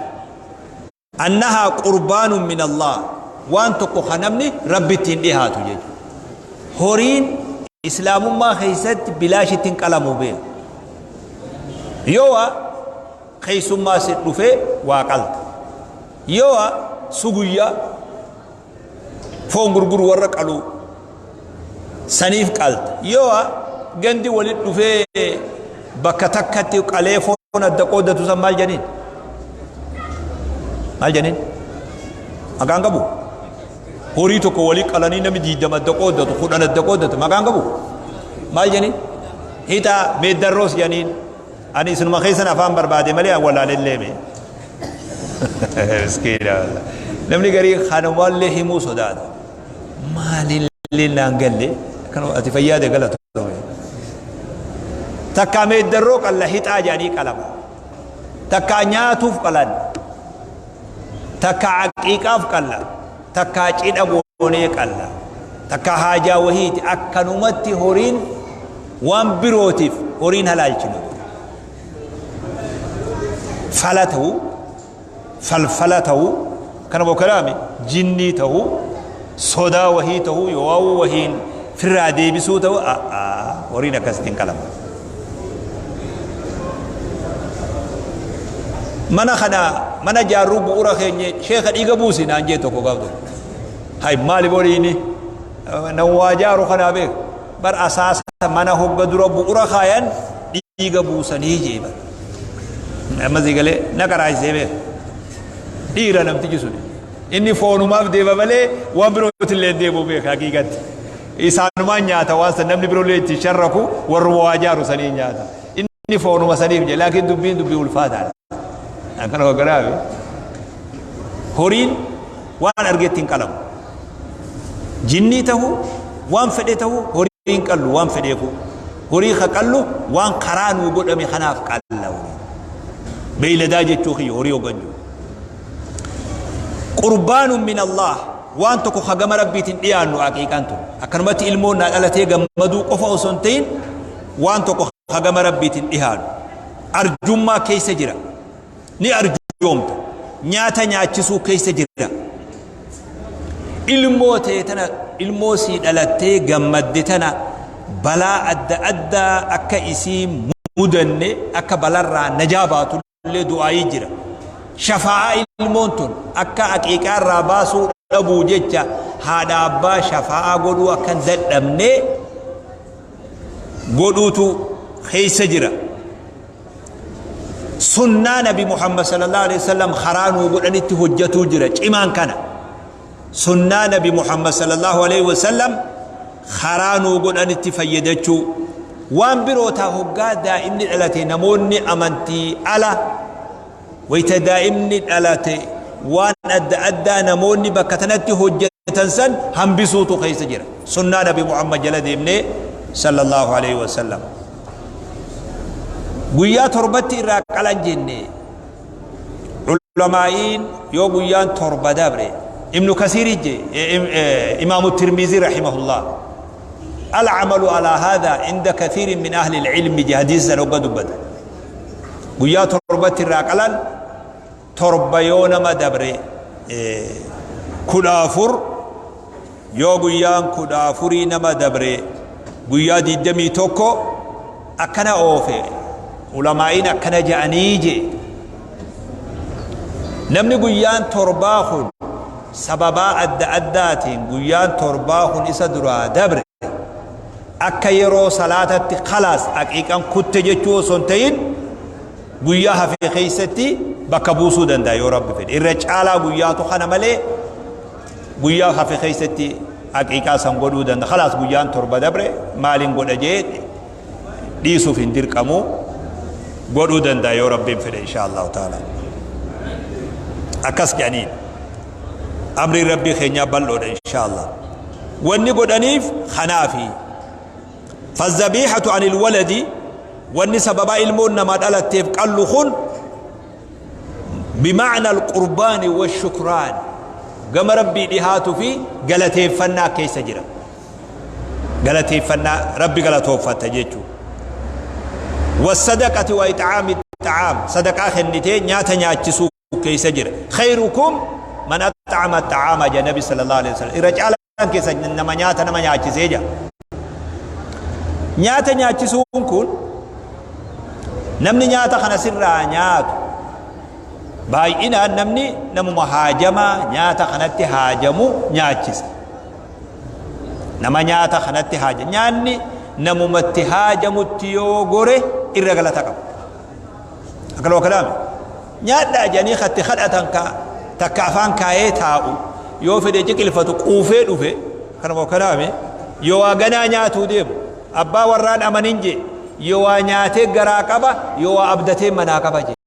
أنها قربان من الله, waan tokko ka namni Rabbitti hin dhihaatu jechuudha. Horiin Islaamummaa keessatti bilaashitti hin qalamu beeku. Yoo keessummaa si dhufee waa qalta, yoo suguyyaa foon gurguru warra qaluu saniif qalta, yoo gandi walit dhufee bakka takkatti qalee foon adda qooddatu san maal janiin? Maal janiin? Maqaan qabu. Horii tokko walii qalanii namni 20 adda qooddatu, 10 adda qooddatu, maqaan qabu. Maal janiin? Hixaa meeddarroos janiin. Ani isinuma keessan afaan barbaade malee walaalellee mee. Miskiina, namni garii kanumallee himuu sodaata. Maalillee naan galle kan ati fayyaade galatu. Takkaa meeddarroo qalla, hixaa jedhanii qalama. Takkaa nyaatuuf qalan. Takkaa aqiiqaaf qalla. Takkaa cidha goonee qalla. Takkaa haajaa wahiiti. Akkanumatti horiin waan birootiif horiin halaalchinu. Fala ta'uu, falfala ta'uu, kana bokkalaami jinnii ta'uu, sodaa wahii ta'uu, yoo wahiin firraa deebisuu ta'uu, horiin akkasitti hin qalamu. Mana kana mana jaarruu bu'uura keenya, sheeka dhiiga buusi naan jee tokko gaaf tokko. Hay, maali boriini nan waa jaaru kanaa beek bar asaasa mana hogga dura bu'uura kaayan dhiiga buusanii jee bar. Amma sii galee na qaraasisee beek. Dhiira namtichi suni. Inni foonumaaf deema malee waan birootti illee deemuu beeka haqiiqatti. Isaanumaan nyaata waan san, namni biroolee itti sharraku warruma waa jaaru sanii nyaata. Inni foonuma saniif jedhe, laakiin dubbiin dubbii ulfaataadha. Akkana hogganaafi horiin waan argetti hin qalamu. Jinnii ta'uu, waan fedhe ta'uu, horiin qallu waan fedheefu. Horii ka qallu waan karaa nuu godhame kanaaf qalla horii. Beeyladaa jechuu kiyya horii hoggan jiru. قربان من الله, waan tokko ka gama Rabbiitiin dhiyaannu aqiiqaan tun. Akkanumatti ilmoon naa dhalatee gammaduu qofa osoo hin ta'in, waan tokko ka gama Rabbiitiin dhiyaannu. Arjummaa keessa jira. Ni arjoomta. Nyaata nyaachisuu keessa jira. Ilmoo tee tana, ilmoo sii dhalattee gammadde tana balaa adda addaa akka isii mudanne, akka balarraa najaa baatullee du'aayii jira. Shafaa'aa ilmoon tun akka aqiiqaa irraa baasuu dhabuu jecha haadha abbaa shafaa'aa godhuu akka hin dadhabne godhuutu keessa jira. Sunnaa Nabi Muhammad sallallahu alaihi wasallam karaa nuu godhanitti hojjatuu jira cimaan kana. Sunnaa Nabi Muhammad sallallahu alaihi wasallam karaa nuu godhanitti fayyadachuu. Waan biroo taa hoggaa daa'imni dhalate namoonni amantii ala wayta daa'imni dhalate waan adda addaa namoonni bakka tanatti hojjetan san hambisuutu keessa jira. Sunnaa Nabi Muhammad jala deemnee sallallahu alaihi wasallam. Guyyaa torbatti irraa qalan jenne. Ulamaa'iin yoo guyyaan torba dabre, Ibnu Kasiiri je, Imaamu Tirmizii rahimahullah, alcamalu alaa haadha inda kathiirin min ahli ilcilmi je. Hadiisa san hogga dubbata, guyyaa torbatti irraa qalan. 7 yoo nama dabre, 14 yoo guyyaan 14 nama dabre, guyyaa 21 akkana oofe. Ulamaa'iin akkana ja'anii jee, namni guyyaan torbaa kun sababaa adda addaatiin guyyaan torbaa kun isa duraa dabre, akka yeroo salaatatti khalaas aqiiqan kutte jechuu osoo hin ta'in, guyyaa hafe keessatti bakka buusuu danda'a yoo Rabbi fedhe. Irra caalaa guyyaatu kana malee guyyaa hafe keessatti aqiiqaa san godhuu danda'a. Khalaas guyyaan torba dabre maaliin godha jee dhiisuuf hin dirqamu, godhuu danda'a yoo Rabbiin fedhe insha Allahu ta'ala. Akkas jedhaniin amriin Rabbii keenyaa bal'oodha insha Allah. Wanni godhaniif kanaafi. Fazzabiihatu anil waladi, wanni sababaa ilmoon namaa dhalatteef qallu kun bima'na alqurbaani washukraan, gama Rabbii dhihaatu fi galateeffannaa keessa jira. Galateeffannaa Rabbi galatooffatta jechuudha. Wassadaqati wa ixaami xa'aam, sadaqaa kennitee nyaata nyaachisuu keessa jira. Khayrukum man ax'ama xa'aama jedha Nabi sallallahu alaihi wasallam. Irra caalaan keessa nama nyaata nama nyaachisee jira. Nyaata nyaachisuun kun namni nyaata kana sirraa nyaatu baay'inaan namni namuma haajamaa nyaata kanatti haajamu nyaachisa. Nama nyaata kanatti haaja nyaanni namumatti haajamutti yoo gore irra galata qaba. Akkana kalaame nyaadhaa jedhanii katti kadhatan ka takka afaan kaayee taa'u, yoo fedhe ciqilfatu, quufee dhufe. Kanuma kalaame yoo waa ganaa nyaatuu deemu abbaa warraan amanin jee, yoo waa nyaatee garaa qaba, yoo waa abdatee manaa qaba jee.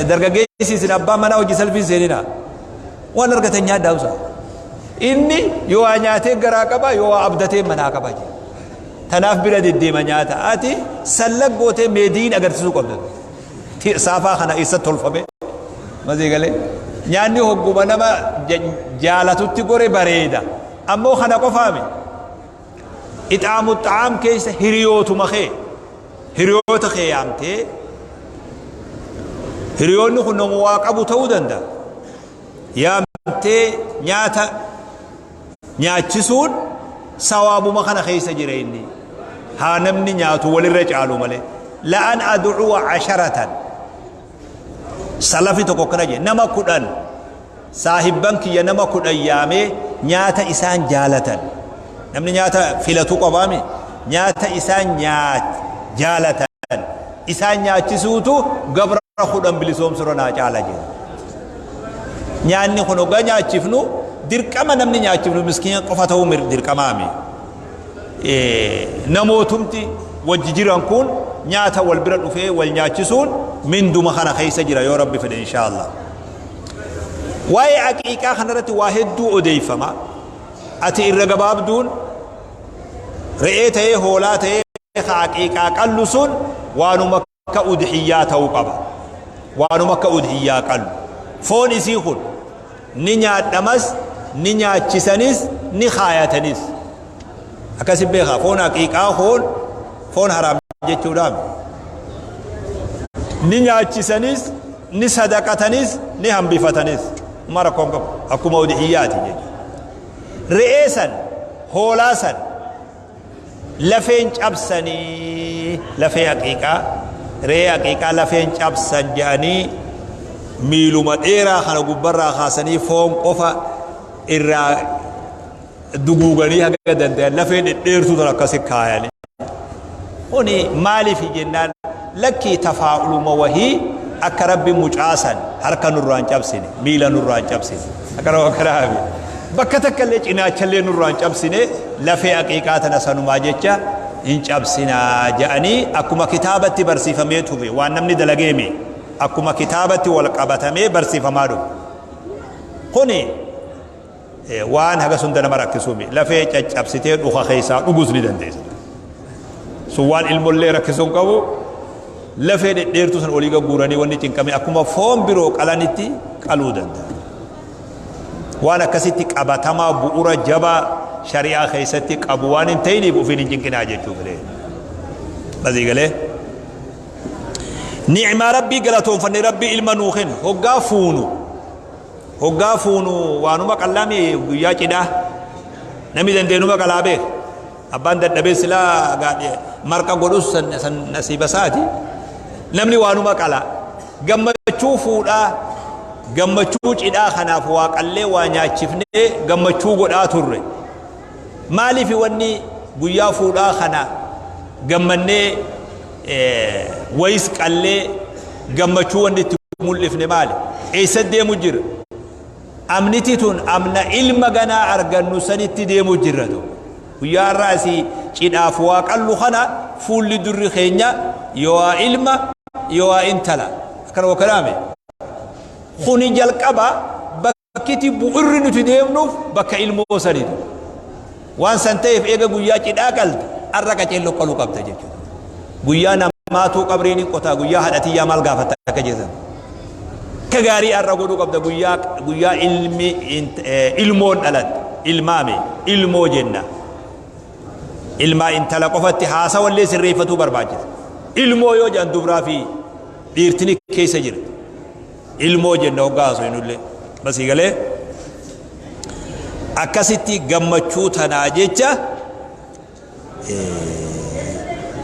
Dargaggeessi isin abbaa manaa hojii salphii seenina, waan argatan nyaadhaa usa. Inni yoo waa nyaatee garaa qaba, yoo waa abdatee manaa qaba jee. Tanaaf bira deddeema nyaata. Ati sallag gootee meediin agarsiisuu qabda. Saafaa kana eessa tolfame? Masii galee. Nyaanni hogguma nama jaalatutti gore bareeda. Ammoo kana qofaami. Ixaamu xaam keessa hiriyootuma kee. Hiriyoota kee yaamtee, hiriyoonni kun nama waa qabu ta'uu danda'a. Yaamtee nyaata nyaachisuun sawaabuma kana keessa jira inni. Haa namni nyaatu walirra caalu malee. La'an ad'uwa casharatan. Salafi tokko akkana jedhe, nama 10, saahibban kiyya nama 10 yaamee nyaata isaan jaalatan. Namni nyaata filatu qabaami. Nyaata isaan jaalatan isaan nyaachisuutu gabra 10 bilisoomsura naa caala jedhe. Nyaanni kun hoggaa nyaachifnu dirqama namni nyaachifnu miskiina qofa ta'uu dirqamaami. Namootumti wajji jiran kun nyaata wal bira dhufee wal nyaachisuun minduma kana keessa jira yoo Rabbi fedhe inshaa Allah. Waa'ee aqiiqaa kanarratti waa hedduu odeeffama. Ati irra gabaabduun re'ee ta'ee hoolaa ta'ee ka aqiiqaa qallu sun waanuma akka udhiyyaa ta'uu qaba. Waanuma akka udhiyyaa qallu. Foon isii kun ni nyaadhamas, ni nyaachisanis, ni kaayatanis. Akkasi beekaa, foon aqiiqaa foon foon haraam jechuudhaam. Ni nyaachisanis, Ni sadaqatanis ni hambifatanis. Uma rakkoon qabu. Akkuma udhiyyaati jechuudha. Re'ee san, hoolaa san lafeen cabsanii, lafee aqiiqaa, re'ee aqiiqaa lafeen cabsan jedhanii miiluma dheeraa kana gubbarraa kaasanii foon qofa irraa duguuganii haga danda'an lafee dhedheertuu tan akkasi kaayanii. Kuni maaliif jennaan, lakkii tafaa'uluma wahii akka Rabbi mucaa san harka nurraa hin cabsine, miila nurraa hin cabsine. Akkana wakkanaafi. Bakka takka illee cinaachallee nurraa hin cabsine, lafee aqiiqaa tana sanumaa jecha hin cabsinaa jedhanii akkuma kitaabatti barsiifamee tufe, waan namni dalageemi akkuma kitaabatti wal qabatamee barsiifamaa dhufe. Kuni waan hagas hunda nama rakkisuumi. Lafee caccabsitee dhuka keessaa dhuguus ni dandeessa. Sun waan ilmollee rakkisuu hin qabu. Lafee dhedheertuu san olii gagguuranii wanni cinqame akkuma foon biroo qalanitti qaluu danda'a. Waan akkasitti qabatamaa bu'ura jabaa shari'aa keessatti qabu waan hin ta'iniif ofiin hin cinqinaa jechuu fedhe. Basii galee. Ni'maa Rabbii galatoonfanne, Rabbii ilma nuu kenne hoggaa fuunu. Hoggaa fuunu waanuma qallaami guyyaa cidhaa. Namni dandeenuma qalaa beeka. Abbaan dadhabee silaa marqa godhus san nasiiba isaati. Namni waanuma qalaa. Gammachuu fuudhaa, gammachuu cidhaa kanaaf waa qallee waa nyaachifnee gammachuu godhaa turre. Maaliif wanni guyyaa fuudhaa kana gammannee wayis qallee gammachuu wanni itti mul'ifne maali? Eessa deemu jira? Amniti tun amna ilma ganaa argannu sanitti deemu jirra tu. Guyyaa har'aa asii cidhaaf waa qallu kana fuulli durri keenya yoo ilma yoo intala. Akkana wakkanaame. Kuni jalqaba bakkiti bu'urri nuti deemnuuf bakka ilmoo saniitu. Waan san ta'eef eega guyyaa cidhaa qalte har'a qaceelloo qaluu qabda jechuudha. Guyyaa namaatuu qabriin hin qotaa, guyyaa haadha maal gaafatta akka jettan. Akka gaarii har'a godhuu qabda guyyaa ilmi ilmoon dhalatte, ilmaame ilmoo jenna. Ilmaa intala qofatti haasawallee sirreeffatuu barbaachisa. Ilmoo yoo jedhan dubraa fi dhiirtini keessa jira. Ilmoo jenna hoggaa haasofnullee. Basii galee akkasitti gammachuu tanaa jecha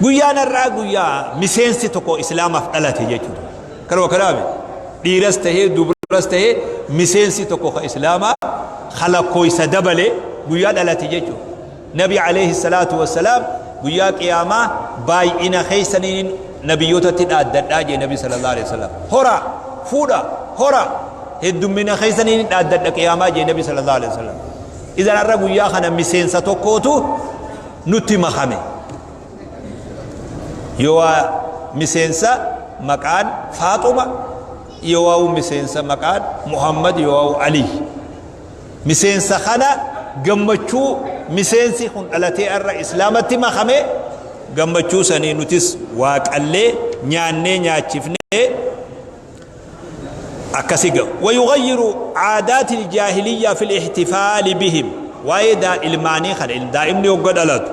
guyyaan har'aa guyyaa miseensi tokko islaamaaf dhalate jechuudha. Kanuma kanaaf dhiiras tahee dubras tahee miseensi tokko ka islaamaa kalakkooysa dabale guyyaa dhalate jechuudha. Nabi alayhi salaatu wassalaam guyyaa qiyaamaa baay'ina keessaniin nabiyyootatti dhaaddadhaa jee Nabi sallallahu alayhi wasallam. Hora fuudha, hora heddummina keessaniin dhaaddadha qiyaamaa jee Nabi sallallahu alayhi wasallam. Idan har'a guyyaa kana miseensa tokkootu nutti makame. Yoo miseensa maqaan Faaxuma, yoo miseensa maqaan Muhammad, yoo Ali. Miseensa kana gammachuu miseensi kun dhalatee har'a islaamatti makame gammachuu sanii nutis waaqallee nyaannee nyaachifnee akkasi ga'u. ويغير عادات الجاهلية في الاحتفال بهم. Waa'ee ilmaanii kana, daa'imni hogga dhalatu,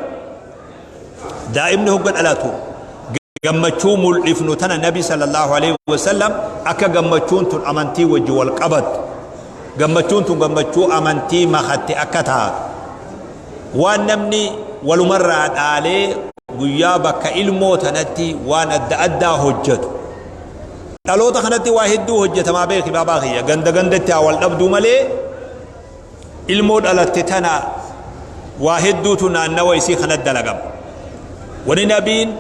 daa'imni hogga dhalatu gammachuu mul'ifnu tana, Nabi sallallahu alaihi wasallam akka gammachuun tun amantii wajji wal qabattu, gammachuun tun gammachuu amantii makatte akka taatu, waan namni walumarraa dhaalee guyyaa bakka ilmoo tanatti waan adda addaa hojjetu. Dhaloota kanatti waa hedduu hojjetamaa beeki baabaa kiyya, ganda gandatti haa wal dhabduu malee ilmoo dhalatte tana waa hedduutu naannawa isii kanatti dalagama. Wani nabiin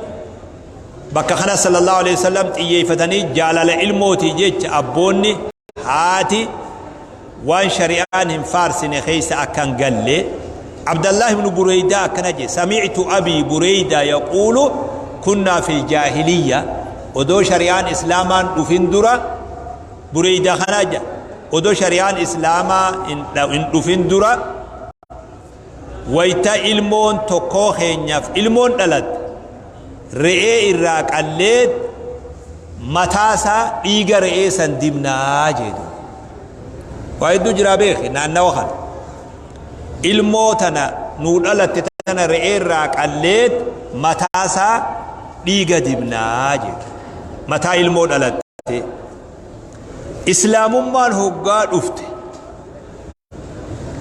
bakka kana sallallahu alaihi wasallam xiyyeeffatanii jaalala ilmootii jecha abboonni haati waan shari'aan hin faarsine keessa akka hin galle. Abdallah ibn Bureydaa akkana jedhe: سمعت أبي بريدة يقول كنا في الجاهلية. Odoo shari'aan islaamaan dhufin dura, Bureydaa kana jedha, odoo shari'aan islaamaa hin dhufin dura wayta ilmoon tokkoo keenyaaf ilmoon dhalatte re'ee irraa qalleet mataasaa dhiiga re'ee san dibnaa jedhu. Waa hedduu jiraa beeki naannawa kana. Ilmoo tana nuu dhalatte tana re'ee irraa qalleet mataasaa dhiiga dibnaa jedhu. Mataa ilmoo dhalatte. Islaamummaan hoggaa dhufte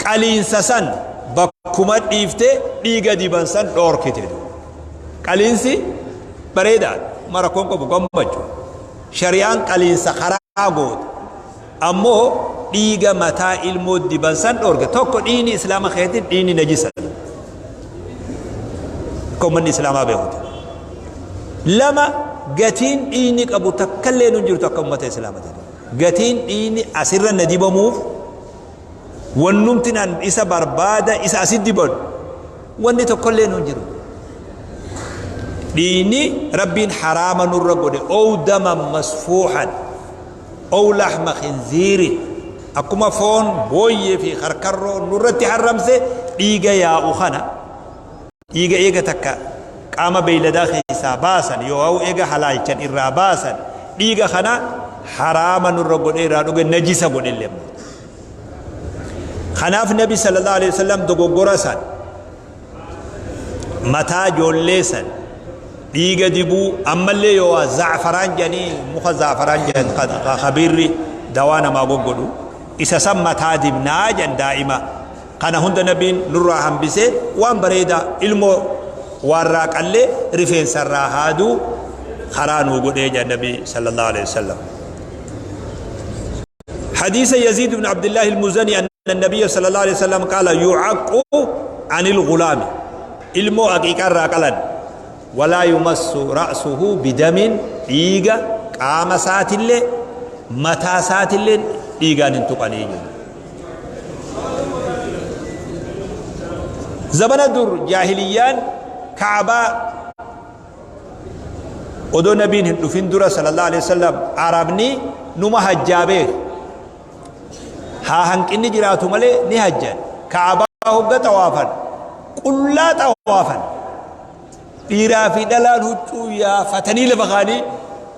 qaliinsa san bakkuma dhiifte dhiiga diban san dhoorkite. Qaliinsi bareedaadha, ma rakkoon qabu gammachu. Shari'aan qaliinsa karaa goote, ammoo dhiiga mataa ilmoo diban san dhoorke. Tokko, dhiigni islaama keessatti dhiigni najisa, akka ummanni islaamaa beekuti. Lama, gatiin dhiigni qabu takkallee nun jirtu akka ummata islaamati. Gatiin dhiigni asirra na dibamuuf, wannumti an isa barbaada isa asit dibadhu, wanni tokkollee nun jiru. Dhiigni Rabbiin haraama nurra godhe, ow daman masfuuhan ow lahma khinziirin, akkuma foon booyyee fi karkarroo nurratti haramse, dhiiga yaa'u kana, dhiiga eega takka qaama beeyladaa keessaa baasan yoo eega halaalchan irraa baasan, dhiiga kana haraama nurra godhe, irraa dhuge, najisa godhe. Kanaaf Nabi sallallahu alaihi wasallam dogoggora san, mataa ijoollee san dhiiga dibuu, ammallee yoo za'faraan jedhanii, muka za'faraan jedhan, khabiirri dawaa namaa goggodhu, isa san mataa dibnaa jedhan daa'ima kana hunda Nabiin nurraa hambisee, waan bareedaa ilmoo waarraa qallee rifeensarraa haaduu karaa nuu godhee jedhan Nabi sallallahu alaihi wasallam. حديث يزيد بن عبد الله المزني أن النبي صلى الله عليه وسلم قال: يعق عن الغلام، ilmoo aqiiqaa irraa qalan، ولا يمس رأسه بدم، dhiiga qaama isaatillee mataa isaatillee dhiigaan hin tuqanii jiru. Zabana dur jaahiliyyaan Ka'abaa odoo Nabiin hin dhufin dura sallallahu alaihi wasallam, Arabni numa hajjaa beeku. Haa hanqinni jiraatu malee ni hajjan. Ka'abaa hogga xawaafan qullaa xawaafan, dhiiraa fi dhalaan huccuu yaafatanii lafa kaanii.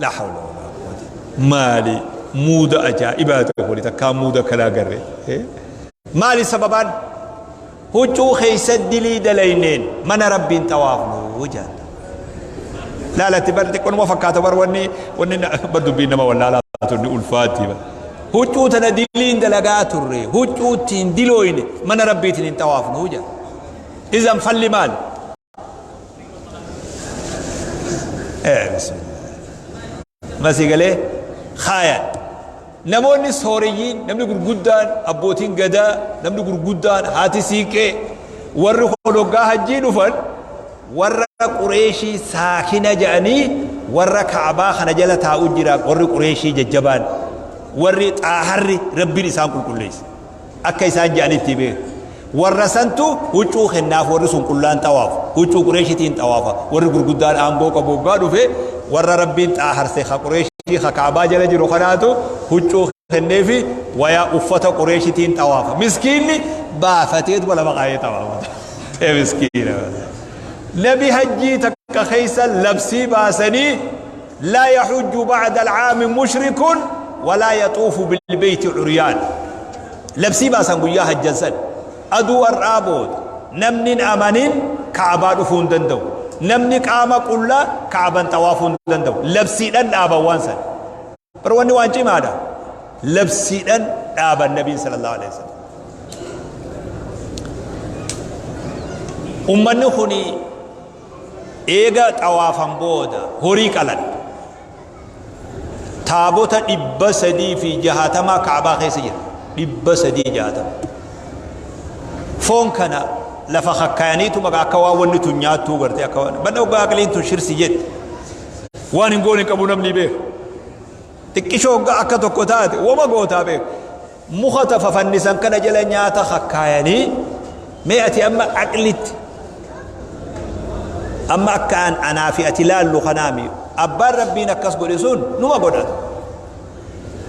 La hawla wala quwwata. Maali muuda ajaa'ibaa ta'e kuni? Takkaa muuda kanaa garre. Maali sababaan? Huccuu keessa dilii dalayneen mana Rabbiin xawaafnu jedhan. Laalatti bar xiqqoonuma fakkaata bar, wanni bar dubbiin nama wallaalaa turni ulfaatti bar. Huccuu tana diliin dalagaa turre, huccuu ittiin dilooyne mana Rabbiitiin hin xawaafnu jedhan. Izan falli maali? Bismillah. Masii galee kaayan. Namoonni sooreyyiin, namni gurguddaan, abbootiin gadaa, namni gurguddaan, haati siiqee, warri hoggaa hajjii dhufan, warra Qureeshii saakina jedhanii warra Ka'abaa kana jala taa'u jira. Warri Qureeshii jajjabaan, warri xaaharri Rabbiin isaan qulqulleesse akka isaan jedhanitti beeku. Warra santu huccuu kennaaf, warri sun qullaan xawaafu, huccuu Qureeshitiin xawaafa. Warri gurguddaan aangoo qabu hoggaa dhufe, warra Rabbiin xaaharse ka Qureeshii ka Ka'abaa jala jiru kanaatu huccuu kenneefi, wayaa uffata Qureeshitiin xawaafa. Miskiinni baafateetuma lafa kaayee xawaafa. Ee miskiina, Nabi hajjii takka keessa labsii baasanii: لا يحج بعد العام مشرك ولا يطوف بالبيت عريان. Labsii baasan guyyaa hajjan san: aduu har'aa booda namni hin amanin Ka'abaa dhufuu hin danda'u, namni qaama qullaa Ka'aban xawaafuu hin danda'u. Labsiidhaan dhaaban waan san bar, wanni waan cimaadha. Labsiidhaan dhaaban Nabiin sallallahu alaihi wasallam. Ummanni kuni eega xawaafan booda horii qalan. Taabota 360 Ka'abaa keessa jira. 360. Foon kana lafa kakkaayaniitu maqaa akka waan wanni tun nyaattuu garte, akka waan banna hoggaa aqliin tun shirsi jette waan hin goone hin qabu namni beeku. Xiqqishoo hoggaa akka tokko taate wama gootaa beeku. Muka tafa fannisan kana jala nyaata kakkaayanii. Mee ati amma aqlitti amma akka an anaa fi ati laallu kanaami, abbaan Rabbiin akkas godhe sun numa godhata.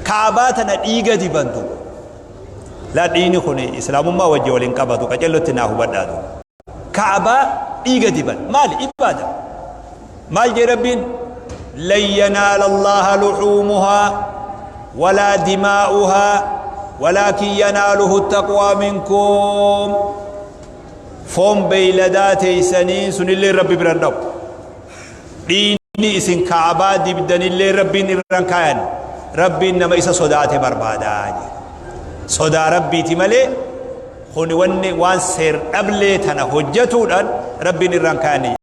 Kaabaa tana dhiiga dibantu laa, dhiigni kun Islaamummaa wajji waliin qabatu, qacellotti naa hubadhaatu. Kaabaa dhiiga diban maali? Ibaada. Maal jee Rabbiin? لن ينال الله لحومها ولا دماؤها ولكن يناله التقوى منكم. Foon beeyladaa teeysanii sunillee Rabbi biran dhaqu, dhiigni isin Ka'abaa dibdanillee Rabbiin irran kaayan. Rabbiin nama isa sodaate barbaadaa jedhe. Sodaa Rabbiiti malee kuni wanni waan seer dhablee tana hojjatuudhaan Rabbiin irraan kaa'anii.